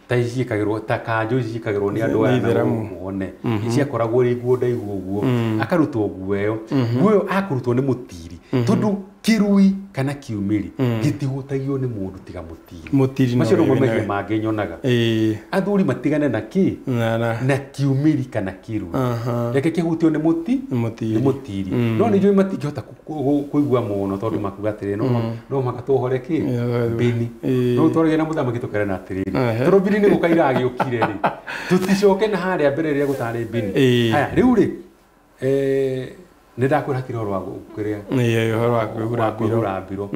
Ta ici ciĩkagĩrwo ta kanjũ ici ciĩkagĩrwo nĩ andũ aya one. Ciakoragwo ĩrĩ nguo ndaihu ũguo. Akarutwo nguo ĩyo. Nguo ĩyo akũrutwo nĩ mũtiri. Tondũ kĩrui kana kiumĩri gĩtihutagio nĩ mũndũ tiga mũtiri. Mũtiri macio nĩmo mehia mangĩ nyonaga. Athuri matigane na kĩ? Na kiumĩri kana kĩrui. Reke kĩhutio nĩ mũti? Nĩ mũtiri. No nĩ njũĩ matingĩhota kũigua mũno tondũ makuga atĩrĩ no mũhaka tũhore kĩ? Mbini. No twarage na mũthamaki tũkerana atĩrĩrĩ tondũ mbini nĩ gũka iragĩũkire rĩ tũticoke na harĩa mbere rĩrĩa gũtarĩ mbini. Haya rĩu rĩ nĩ ndakwĩra hatirĩ ũhoro wa kũrĩa ũhoro wa kwĩhura mbiro.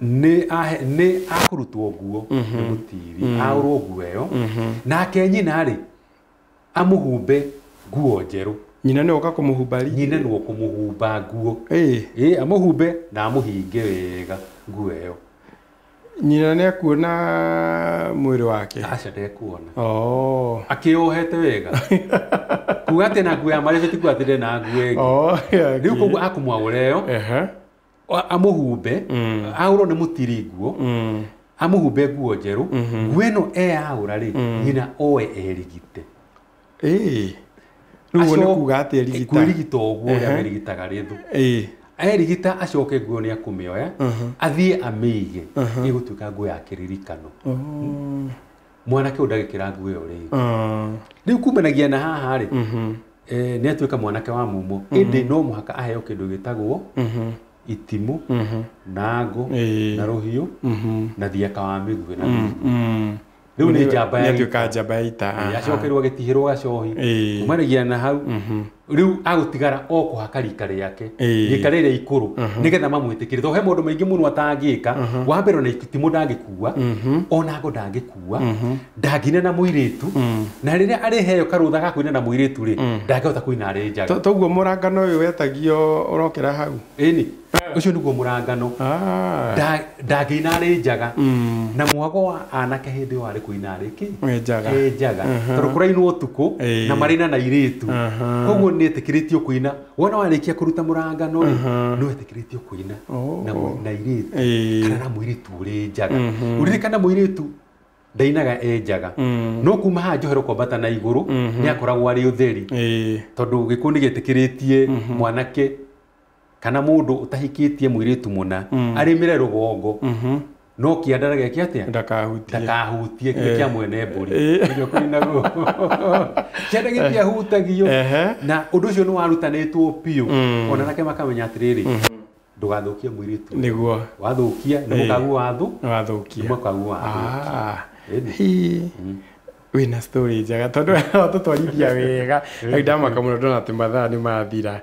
Nĩ akũrutwo nguo nĩ mũtiri aũrwo nguo ĩyo nake nyina rĩ amũhumbe nguo njerũ. Nyina nĩ oka kũmũhumba rĩ? Nyina nĩ kũmũhumba nguo. Amũhumbe na amũhinge wega nguo ĩyo. Nyina nĩ akuona mwĩrĩ wake? Aca ndekuona. Akĩohete wega. Kuga atĩ na nguo ya marĩbi ti kuga atĩ ndarĩ na nguo ĩngĩ. Rĩu koguo akũmwaũra ĩyo amũhumbe aũrwo nĩ mũtiri nguo amũhumbe nguo njerũ. Nguo ĩno eyaũra rĩ nyina oe erigite. Rĩu ũguo nĩ kuga atĩ erigita? Kwĩrigita ũguo ũrĩa merigitaga rĩthũ. Erigita acoke nguo nĩ akũmĩoya athiĩ amĩige ĩgũtuĩka nguo ya kĩririkano. Mwanake ũyũ ndagĩkĩra nguo ĩyo rĩngĩ. Rĩu kumanagia na haha rĩ nĩ atuĩka mwanake wa mumo ĩndĩ no mũhaka aheo kĩndũ gĩtagwo itimũ na ngo na rũhiũ na thiaka wa mĩguĩ na mĩguĩ. Rĩu nĩ njamba ya ita. Njamba ya ita. Acokerwo agĩtihĩrwo gacohi. Kumanagia na hau rĩu agũtigara o kũhaka rika rĩake rika rĩrĩa ikũrũ nĩgetha mamwĩtĩkĩre tondũ he maũndũ maingĩ mũno atangĩka. Wa mbere ona itimũ ndangĩkua ona ngo ndangĩkua ndangĩina na mũirĩtu na rĩrĩa arĩheo karũtha ga kũina na mũirĩtu rĩ ndangĩhota kũina arĩ njaga. Toguo mũrangano ũyũ wetagio ũrokĩra hau? Ĩni ũcio nĩguo mũrangano. Ndangĩina arĩ njaga na mwago wa anake hĩndĩ ĩyo arĩ kũina arĩ kĩ? Njaga. Njaga tondũ kũrainwo ũtukũ na marĩina na airĩtu. Koguo nĩ etĩkĩrĩtio kũina wona warĩkia kũruta mũrangano rĩ nĩ wetĩkĩrĩtio kũina na airĩtu kana na mũirĩtu ũrĩ njaga. Ũririkana mũirĩtu ndainaga e njaga no kuma haha njohero kwambata na igũrũ nĩ akoragwo arĩ ũtheri tondũ gĩkũyũ nĩ gĩtĩkĩrĩtie mwanake kana mũndũ ũtahikĩtie mũirĩtu mũna arĩmĩre rũgongo no kĩandara gĩake atĩa ndakahutie kĩrĩa kĩa mwene mbũri nĩkĩo kũinagwo kĩanda gĩtiahutagio na ũndũ ũcio nĩ warutanĩtwo biũ ona anake makamenya atĩrĩrĩ ndũgathũkie mũirĩtu nĩguo wathũkia nĩ mũkaguo wathu wathũkia nĩ mũkaguo wathũkia. Wĩna story njega tondũ watũtwarithia wega. Rĩu ndamaka mũno ndona atĩ mathaa nĩ mathira.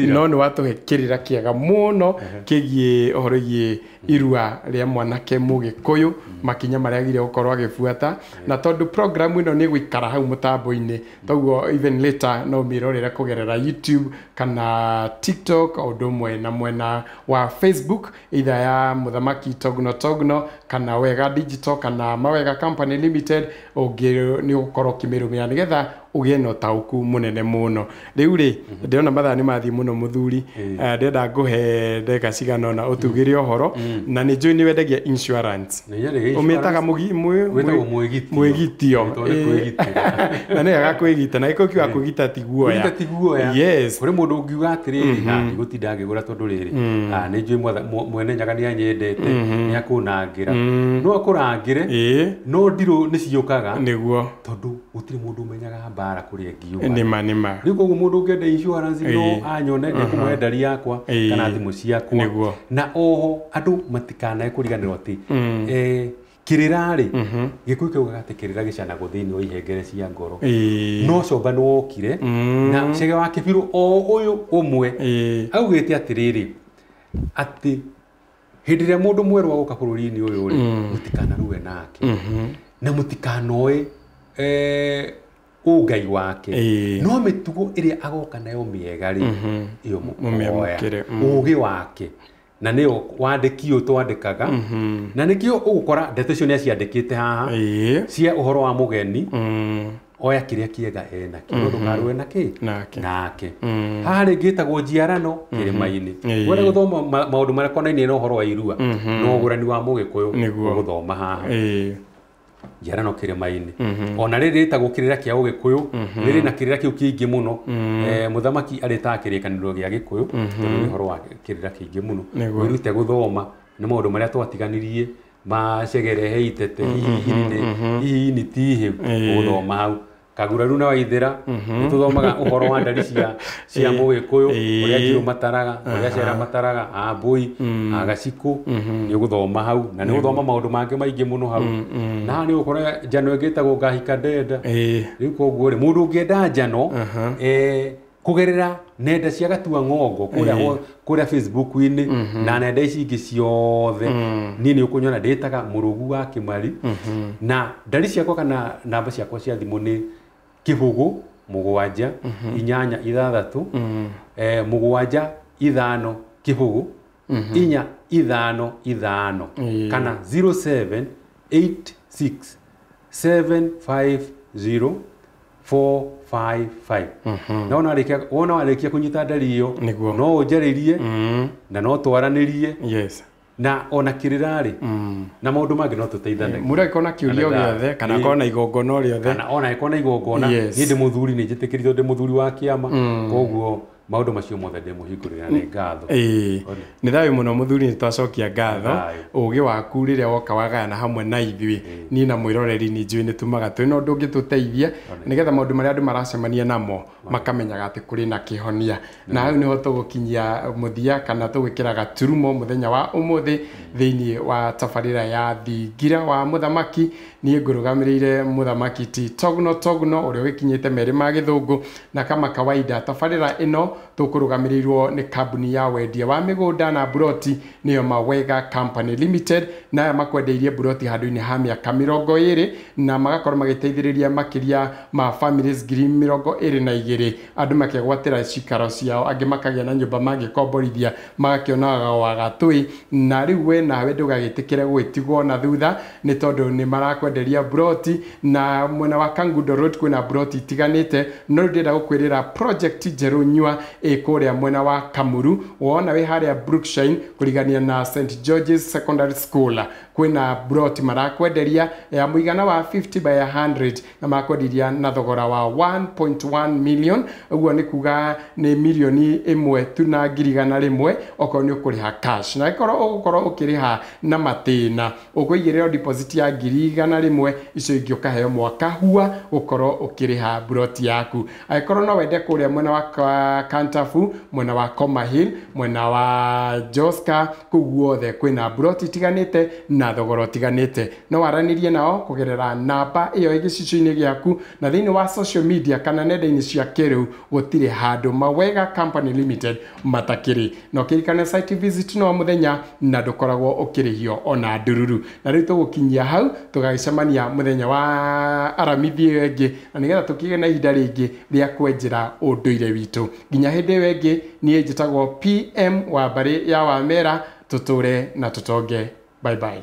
No nĩ watũhe kĩrĩra kĩega mũno kĩgiĩ ũhoro wĩgiĩ irua rĩa mwanake mũgĩkũyũ makinya marĩa agĩrĩire gũkorwo agĩbuata na tondũ program ĩno nĩ ĩgũikara hau mũtambo-inĩ toguo even later no mĩrorere kũgerera YouTube kana TikTok o ũndũ ũmwe na mwena wa Facebook either ya Mũthamaki Togno Togno kana Wega Digital kana Mawega Company Limited ũngĩ nĩ ũgũkorwo ũkĩmĩrũmĩrĩra nĩgetha ũgĩe na ũtaũku mũnene mũno. Rĩu rĩ, ndĩrona mathaa nĩ mathiĩ mũno mũthuri, ndĩrenda ngũhe ndagĩka cigana ũna ũtugĩre ũhoro, na nĩ njũĩ nĩ wendagia insurance. Ũmĩtaga mwĩgitio. Na nĩ wega kwĩgita, na gĩkũyũ kiugaga kwĩgita ti guoya. Ti guoya. Yes. Kũrĩ mũndũ ũngiuga atĩrĩrĩ, ndigũtinda ngĩgũra tondũ rĩrĩ, nĩ njũĩ mwene Nyaga nĩ anyendete, nĩ akũnangĩra. No akũrangĩre, no ndirũ nĩ ciũkaga. Nĩguo. Tondũ gũtirĩ mũndũ ũmenyaga mbara kũrĩa ĩngiuma. Nĩma nĩma. Rĩu koguo mũndũ ũngĩenda insurance no anyone, nĩngũmũhe ndari yakwa kana thimũ ciakwa. Nĩguo. Na oho andũ matikanae kũriganĩrwo atĩ kĩrĩra rĩ, gĩkũyũ kĩugaga atĩ kĩrĩra gĩcanagwo thĩinĩ wa ihengere cia ngoro. No Comba nĩ wokire na Chege wa Kĩbirũ o ũyũ ũmwe augĩte atĩrĩrĩ, atĩ hĩndĩ ĩrĩa mũndũ mwerũ agoka bũrũri-inĩ ũyũ rĩ, mũtikanarue nake na mũtikanoe ũngai wake, no mĩtugo ĩrĩa agoka nayo mĩega rĩ, ĩyo mũkoya ũgĩ wake, na nĩyo wandĩki ũyũ twandĩkaga, na nĩkĩo ũgũkora ndeto icio nĩ aciandĩkĩte haha cia ũhoro wa mũgeni. Oya kĩrĩa kĩega enakĩo, no ndũkarũe nakĩ nake. Haha rĩngĩ ĩtagwo njiarano kĩrĩma-inĩ. Wenda gũthoma maũndũ marĩa konainie na ũhoro wa irua na ũgũrani wa mũgĩkũyũ, ũgũthoma haha njiarano kĩrĩma-inĩ. Ona rĩrĩ rĩtagwo kĩrĩra kĩa ũgĩkũyũ, rĩrĩ na kĩrĩra kĩu kĩingĩ mũno. Mũthamaki arĩtaga kĩrĩkanĩro gĩa gĩkũyũ tondũ nĩ ũhoro wa kĩrĩra kĩingĩ mũno. Wĩrute gũthoma nĩ maũndũ marĩa twatiganirie ma Chegere he itete, hihi nĩ ti ũgũthoma hau. Kaguraru na Waithera nĩ tũthomaga ũhoro wa ndari cia mũgĩkũyũ, ũrĩa Njirũ mataraga, ũrĩa Cera mataraga, Ambũi, Agacikũ, nĩ ũgũthoma hau, na nĩ ũgũthoma maũndũ mangĩ maingĩ mũno hau. Na haha nĩ ũgũkora njano ĩngĩ ĩtagwo Ngahika Ndenda. Rĩu koguo rĩ, mũndũ ũngĩenda njano kũgerera nenda cia Gatua Ng'ongo kũrĩa Facebook-inĩ na nenda ici ingĩ ciothe, niĩ nĩ ũkũnyona ndĩtaga Mũrũgu wa Kĩmari, na ndari ciakwa kana namba ciakwa cia thimũ nĩ 0 7 8 6 7 5 0 4 5 5 kana 07 86 750 455. Na wona warĩkia kũnyita ndari ĩyo, no ũnjarĩrie na no twaranĩrie. Yes. Na ona kĩrĩra rĩ, na maũndũ mangĩ no tũteithanagie. Mũndũ angĩkorwo na kĩũria gĩothe kana akorwo na igongona rĩothe, kana ona angĩkorwo na igongona, niĩ ndĩ mũthuri, nĩ njĩtĩkĩrĩtwo ndĩ mũthuri wa kĩama, koguo maũndũ macio mothe ndĩmũhingũrĩra nĩ ngatho. Nĩ thayũ mũno mũthuri, nĩ twacokia ngatho. Ũgĩ waku rĩrĩa woka wagayana hamwe na ithuĩ, niĩ na mwĩroreri nĩ njũĩ nĩ tumaga twĩna ũndũ ũngĩtũteithia nĩgetha maũndũ marĩa andũ maracemania namo makamenyaga atĩ kũrĩ na kĩhonia. Na hau nĩho tũgũkinyia mũthia kana tũgwĩkĩra gaturumo mũthenya wa ũmũthĩ thĩinĩ wa tabarĩra ya Thingira wa Mũthamaki. Niĩ ngũrũgamĩrĩire Mũthamaki ti Togno Togno ũrĩa ũgĩkinyĩte merĩ ma gĩthũngũ, na kama kawaida tabarĩra ĩno tũkũrũgamĩrĩirwo nĩ kambuni ya wendia wa mĩgũnda na buroti, nĩyo Mawega Company Limited, na aya makwendeirie buroti handũ-inĩ ha mĩaka 20 na magakorwo magĩteithĩrĩria makĩria ma families 22,000, andũ makegwatĩra cikaro ciao, angĩ makagĩa na nyũmba mangĩkomborithia, magakĩonaga wagatũi. Na rĩu we nawe ndũgagĩtĩkĩre gwĩtigwo na thutha, nĩ tondũ nĩ marakwenderia buroti. Na mwena wa Kangundo Road kwĩna buroti itiganĩte, no rĩu ndĩrenda gũkwĩrĩra project njerũ nyua ĩ kũrĩa mwena wa Kamuru, wona wĩ harĩa Brookshine kũrigania na St George's Secondary School, kwĩna buroti marakwenderia ya mũigana wa 50 by 100 na marakwenderia na thogora wa 1.1 million. Ũguo nĩ kuga nĩ mirioni 1 tu na 100,000 okorwo nĩ ũkũrĩha cash, na ĩkorwo ũgũkorwo ũkĩrĩha na matĩna ũkũigĩrĩrwo deposit ya 100,000, icio ingĩ ũkaheo mwaka hua ũkorwo ũkĩrĩha buroti yaku. Angĩkorwo no wende kũrĩa mwena wa Kantafu, mwena wa Koma Hill, mwena wa Joska, kũu guothe kwĩna buroti itiganĩte na thogora ũtiganĩte. No waranĩrie nao kũgerera namba ĩyo ĩ gĩcicio-inĩ gĩaku, na thĩinĩ wa social media kana nenda-inĩ cia kĩrĩu gũtirĩ handũ Mawega Company Limited matakĩrĩ. Na ũkĩririkane site visit no mũthenya na ndũkoragwo ũkĩrĩhio ona ndururu. Na rĩu tũgũkinyia hau, tũgagĩcemania mũthenya wa Aramithi ĩyo ĩngĩ, na nĩgetha tũkĩgĩe na ihinda rĩngĩ rĩa kwenjera ũndũire witũ. Nginya hĩndĩ ĩyo ĩngĩ, niĩ njĩtagwo PM wa mbarĩ ya Wamera, tũtũre na tũtonge. Bye bye.